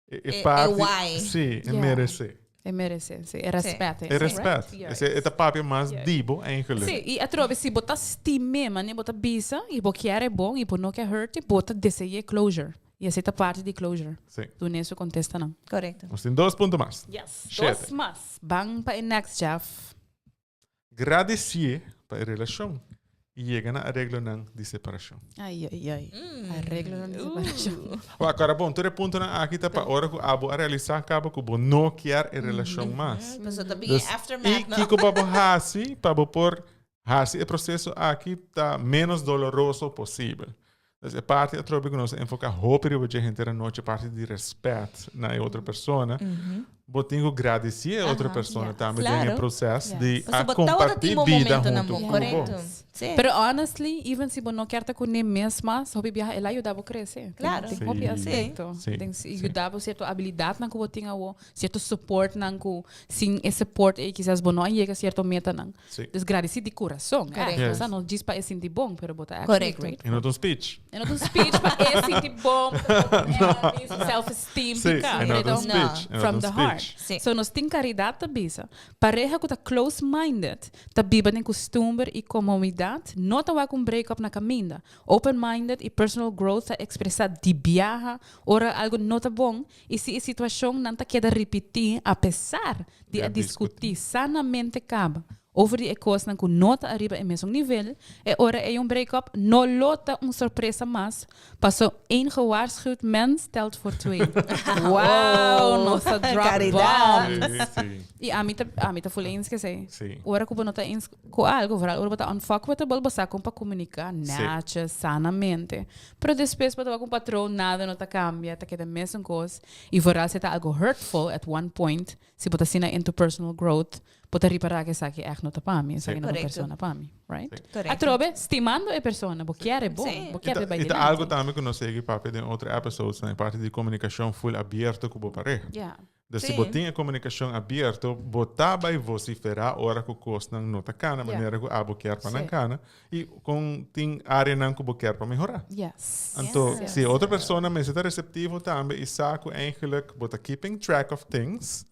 e, e E- e parti. why. Sí, e Ja. merece. E merece, sí. E respet. E respet. Right? E ta papia mas di bo eigenlijk. Sí, y atrobe si bo ta stim'é, mane bo ta bisa y bo kier e bon y bo no kier hurt, bo ta dese'é closure. Y esei ta parti di closure. Sí. Dun'é su contestanan. Correcto. Nos tin dos punto mas. Yes. Shete. Dos mas. Ban pa e next, Jeff. Gradecié pa e relashon y yega na areglonan di separashon. Ai, ai, ai. Areglonan di separashon. Wak, ora bon, tur e puntonan aki ta pa ora ku abo a realisá kaba ku bo no kier e relashon mas. Pasobra ta bin Dus, e aftermath, i no? kiko pa bo hasi pa bo por hasi e proseso aki ta menos doloroso posibel. Dus e parti atrobe ku nos a enfoká hopi riba dje henter anochi, parti di rèspèt na e otro persona. Bo tin ku gradisí e otro persona tambe den e proses di a kompartí bida huntu ku bo. Sí. Pero honestly, even si bo no kier ta kuné mes mas, hopi biaha el a yuda bo krese. Claro. Den hopi aspekto. Den yuda bo sierto abilidatnan ku bo tin awo, sierto supportnan ku sin e support ei kisas bo no a yega sierto metanan. Sí. Dus gradisí di kurason. Correcto. Yes. No djis pa e sinti bon, pero bo ta actually Correcto. grateful. E no ta un speech. E no ta un speech pa e sinti bon, su self-esteem Sí, pica. e no ta un Pero speech. E no ta From un the speech. heart. Sí. So nos tin karidat ta bisa, pareha ku ta close-minded, ta biba den kustumber i komomidat, no ta wak un break-up na kaminda. Open-minded i personal growth ta ekspresá di biaha ora algu no ta bon i si e situashon nan ta keda ripití apesar di a diskutí sanamente kaba over di e kosnan ku no ta ariba e mesun nivel, e ora ei un break-up no lo ta un sorpresa mas, paso een gewaarschuwd mens telt voor twee. Wow, nos a drop bombs. I ami ta ami ta ful eens ku esei. Ora ku bo no ta eens ku algu, vooral ora bo ta unfuckwithable, bo sa kon pa komuniká netjes, sanamente. Pero despues bo ta wak un patroon, nada no ta kambia, ta keda mesun kos. I vooral si ta algu hurtful at one point, si bo ta asina into personal growth, bo ta ripará ku esaki ègt no ta pa mi, esaki no ta un persona pa mi, right? Atrobe, stimando e persona, bo kier e bon, bo kier e bai I ta dilanti. algu tambe ku nos sigui papia den otro episodes, na e parti di komunikashon full abierto ku bo pareha. Dus si bo tin e komunikashon abierto, bo ta bai vosiferá ora ku kosnan no ta kana manera ku abo kier pa nan kana i kon tin áreanan ku bo kier pa mehorá. Anto, si e otro persona mester ta reseptivo tambe i sa ku eigenlijk bo ta keeping track of things,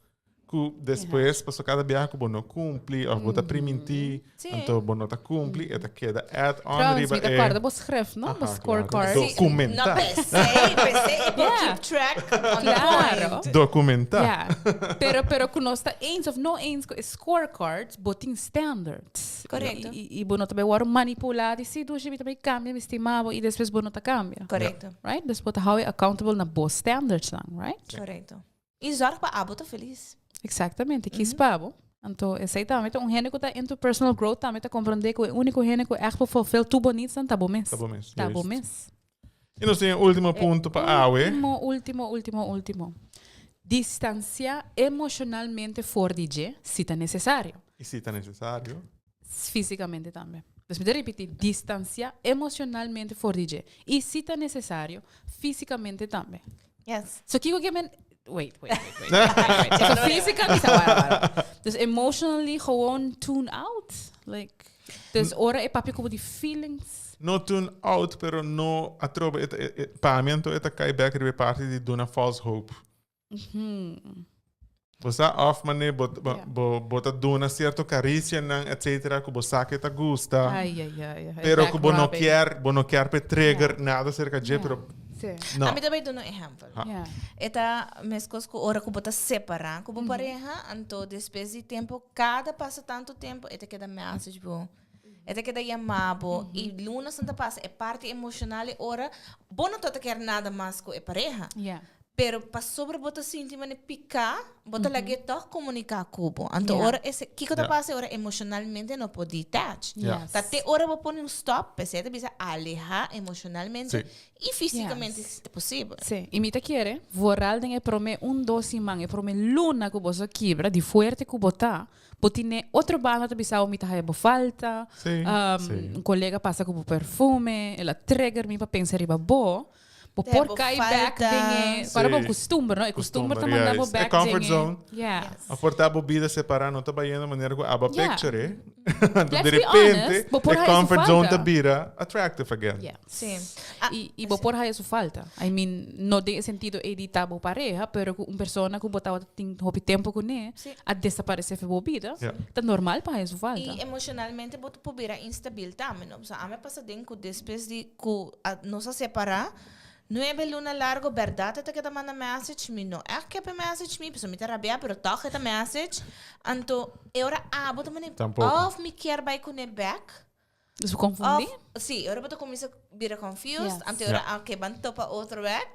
Ku despues paso kada biaha ku bo no kumpli of bo ta primintí, anto bo no ta kumpli, e ta keda add on Trouwens, riba mi ta e. kòrda bo skref, no? Bo Aha, scorecard. claro. Dokumentá. No, p'esei, p'esei e por keep track on the Claro. point. Dokumentá. Ja. Pero, pero ku nos ta eens of no eens ku e scorecard, bo tin standards. Korekto. I, i, i bo no ta bai wòrdu manipulá di si, dushi, mi ta bai kambia, mi stima bo, i despues bo no ta kambia. Korekto. Right? Dus bo ta hou e accountable na bo standardsnan, right? Korekto. I zorg pa abo ta felis. Exactamente, kies pa abo. Anto esei tambe ta un hende ku ta into personal growth tambe ta komprondé ku e úniko hende ku ègt por fulfill tur bo needsnan ta bo mes. Ta bo mes, Ta bo juist. mes. I nos tin e último punto pa awe. Último, último, último, último. Distansiá emoshonalmente for di dje si ta nesesario. I si ta nesesario. Físikamente tambe. Dus mi ta ripití, distansiá emoshonalmente for di dje i si ta nesesario, físikamente tambe. Yes. So kiko ke men Wait, wait, wait, wait, wait, wait. So físikamente, wara, wara. Dus emotionally gewoon tune out. Like, dus ora e papia ku bo di feelings. No tune out, pero no atrobe e ta, e, e, pa mi anto e ta kai bek riba e parti di duna false hope. Bo sa of mane bo, bo, Ja. bo, bo ta duna cierto caricianan, etcetera, cu bo sa que ta gusta. Ai, ai, ai, ai. Pero cu bo no Back rubbing. kier, bo no kier pe trigger Ja. nada cerca dje, Ja. pero Sí. no. Ami ta bai duna un ehempel. Ha. Ja. E ta meskos ku ora ku bo ta separá ku bo pareha, anto despues di tempu, kada pasa tantu tempu, e ta keda message bo. E ta keda yama bo. I lunanan ta pasa, e parti emoshonal e ora, bo no ta kier nada mas ku e pareha. Ja. Pero pasobra bo ta sinti manera piká, bo ta lag'é tòg komuniká ku bo. Anto Ja. ora ese, kiko ta Ja. pasa e ora emoshonalmente no por detach. Ja. Yes. Ta te ora bo pone un stop, p'esei ta bisa alehá emoshonalmente Sí. i físikamente Yes. si ta posibel. Sí, i mi ta kere, vooral den e promé un dos siman, e promé luna ku boso kibra, di fuerte ku bo ta, Bo tine otro banda ta bisa bo mi ta haya bo falta. Sí, Um, sí. Un colega pasa cu bo perfume, el a trigger mi pa pensa riba bo. Bo Te por bo cai back falta. den e, para Sí. bo costumber, no? E costumber ta Costumber, manda bo juist. E back comfort den e- zone. Yeah. Yes. A porta bo bida separa no ta bayendo manera cu aba Yeah. picture, eh? Anto Let's de be repente, honest, bo por e haya su comfort zone falta. ta bira attractive again. Yeah. Sí. Ah, Y, y bo por haya su falta. I mean, no den e sentido ey di ta bo pareha, pero cu un persona cu bo tabata tin hopi tempo cune, Sí. a desaparece for bo bida, Ja. ta normal pa haya su falta. Y emocionalmente bo ta por bira instabil tambe, no? Pasobra ami a pasa den cu despues di cu a nos a separa, nuebe luna largo berdad e ta keda manda message, mi no echt ke pa e message mi, pasobra mi ta rabia, pero toch e ta message. Anto e ora abo ta manda, Tampoco. of mi kier bay cune bek, Dus bo confundí? Of, sí, ora bo ta cuminsa bira confused, Yes. anto ora, Ja. ah, oké, ban topa otro wek.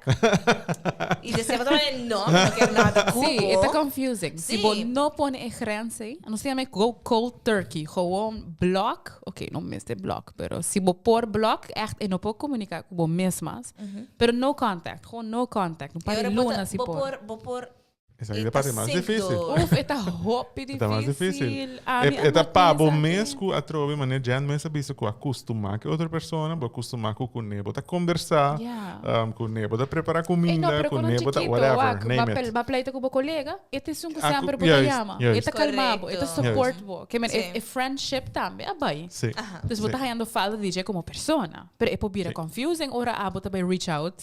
Y despues bo ta manda, no, mi no kier nada cu Sí, bo. e ta confusing. Si Sí. bo no pone e grens ei, nos ta yama go cold turkey, gewoon block, oké, no mester block, pero si bo por block, echt, e no por comunica cu bo mes mas, pero no contact, gewoon no contact, un E par di ora bo ta- luna si bo por. por, bo por Esaki E ta ta parti mas sink difícil. door. Uf, e ta hopi E ta mas difícil. difícil. Ami E, e ta a pa bo nota mes esaki. ku atrobe manera Jan mes a bisa ku a kustumá ku otro persona, bo a kustumá ku kuné bo ta kombersá, Ja. um, kuné bo ta prepará Ey, no, kuminda, pero kuné kono bo ta chiquito, whatever, wak, name ba, it. pel, ba pleita ku bo kolega, e ta esun ku Ah, ku- semper bo ta juist, yama. E juist. ta kalma bo, e ta Correcto. support bo. Ke men, Sí. e, e friendship tambe a bai. Sí. Dus bo Sí. ta hayando falta di dje komo persona. Pero e por bira Sí. confusing ora abo ta bai reach out.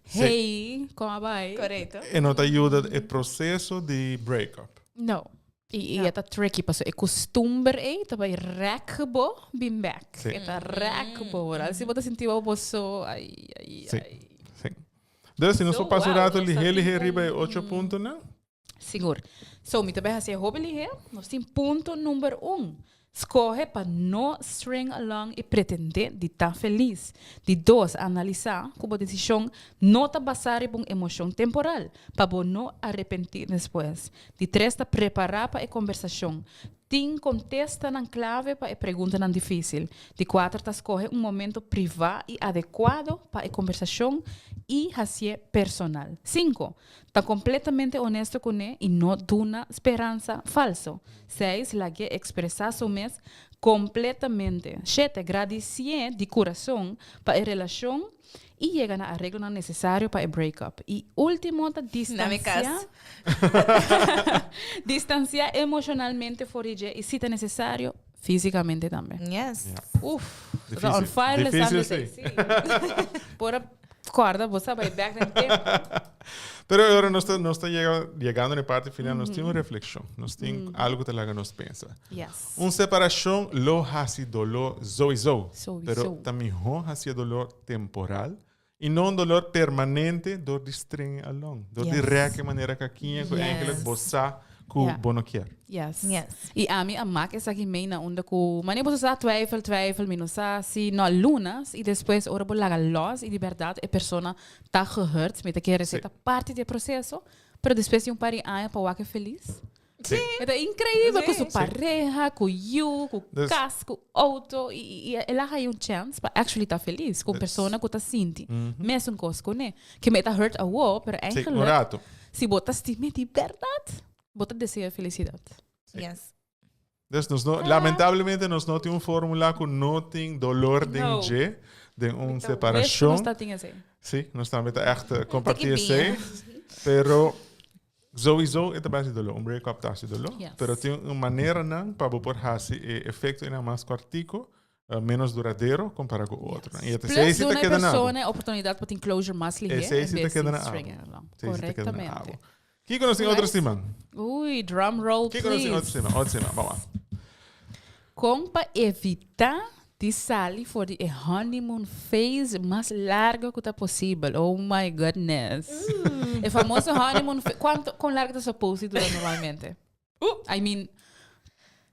Hey, kon a bai? Correcto. E no ta yuda e proceso di break up. No. I, i e ta tricky paso e costumber ei ta bai rek bo bin back. Sí. E ta rek bo. Ora si bo ta sinti bo bo so ai ai Sí. ai. Sí. Dus si nos So, por pasa un wow, rato nos ta lihe lihe tin riba e un- ocho puntonan. Sigur. So, mi ta bai hasi e hopi lihe. Nos tin punto number un. Skohe pa no string along i pretendé di ta felis. Di dos, analisá ku bo desishon no ta basá riba un emoshon temporal, pa bo no arepentí despues. Di tres ta prepará pa e kombersashon. Tin kontestanan klave pa e preguntanan difísil. Di kuater ta skohe un momento privá i adekuado pa e kombersashon i hasié personal. Sinku, ta kompletamente onesto kuné i no duna speransa falso. Seis, lag'é ekspresá su mes kompletamente. Shete, gradisié di kurason pa e relashon i yega na areglonan nesesario pa e break-up. I último ta Na mi distansiá kas. distansiá emoshonalmente for di dje i si ta nesesario, físikamente tambe. Yes. Ja. Uf, ta on Difícil. fire Difícil, lesando sí. esei. Sí. Por a kòrda bo sa bai bèk den tempu. Pero ahora nos ta, nos ta llega, llegando na e parte final, nos tin un reflexion. Nos tin algo ku ta laga nos pensa. Yes. Un separacion lo haci dolor sowieso. Sowieso. Pero ta mihó haci e dolor temporal y no un dolor permanente door di string along. Door di Yes. rek e manera kakiña cu Yes. eigenlijk bo sa cu Ja. bo no kier. Yes. Yes. I ami a mak esaki mee na unda ku mane boso sa twijfel, twijfel, mi no sa si no lunas i despues ora bo laga los i di berdad e persona ta gehurt, mi ta kere Sí. ta parti di e proceso, pero despues di un par di aña pa wak e felis. Sí. E ta increíbel cu su Sí. pareha, cu yu, cu Dus- cas, cu auto. Y, y, y el a haya un chance pa actually ta feliz cu un Dus- persona cu ta sinti. Mesun cos cu ne. Que me ta hurt awo, pero Sí, un eigenlijk, rato. si bo ta stima di berdad, bo ta desea felicidad. Yes. Dus nos no, lamentablemente nos no tin un fórmula ku no tin dolor den No. dje, den un Nos separashon. ta tin esei. Sí, nos tambe ta echt eh, compartí Tiki esei. Pero sowieso e ta bai hasi dolor. Un break-up ta hasi dolor. Yes. Pero tin un maneranan pa bo por hasi e efecto mas kortico, eh, menos duradero compara cu otro. Y Plus, esei sí ta duna e keda na abo. persona e oportunidad pa tin closure mas lihé Esei en sí ta bes keda di na abo. string it along. Esei sí ta keda na Correctamente. abo. Kiko nos tin otro Nice. siman? Uy, drum roll, Kiko nos tin otro please. siman? Otro siman, vamos. Con pa evita di sali for di e honeymoon phase mas largo cu ta posibel. Oh my goodness. E famoso honeymoon phase. Cuanto, con largo ta supposed dura normalmente? I mean,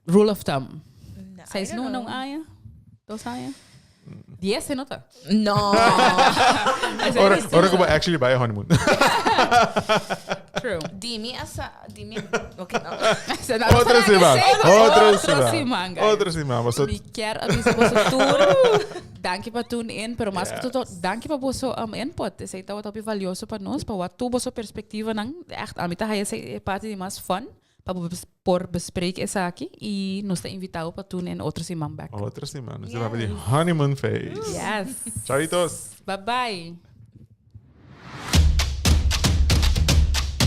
rule of thumb. No, I Seis don't luna, know. un aña? Dos aña? Dies se nota. No. Ora, ora cu bo actually bai honeymoon. True. Dimi asa, dimi. Ok, no. Otro siman. Otro siman. siman, guys. Otro siman. Boso Mi kier a bisa boso tur. Danki pa tune in, pero mas cu todo, danki pa boso um, input. Esey tabata hopi valioso pa nos, pa wak tur boso perspectivanan. Echt, ami ta haya esey e parti di mas fun pa bo por bespreek esaki y nos ta invita bo pa tune in otro siman bek. Otro siman. Nos ta papia di honeymoon phase. Yes. Chauitos. Bye bye.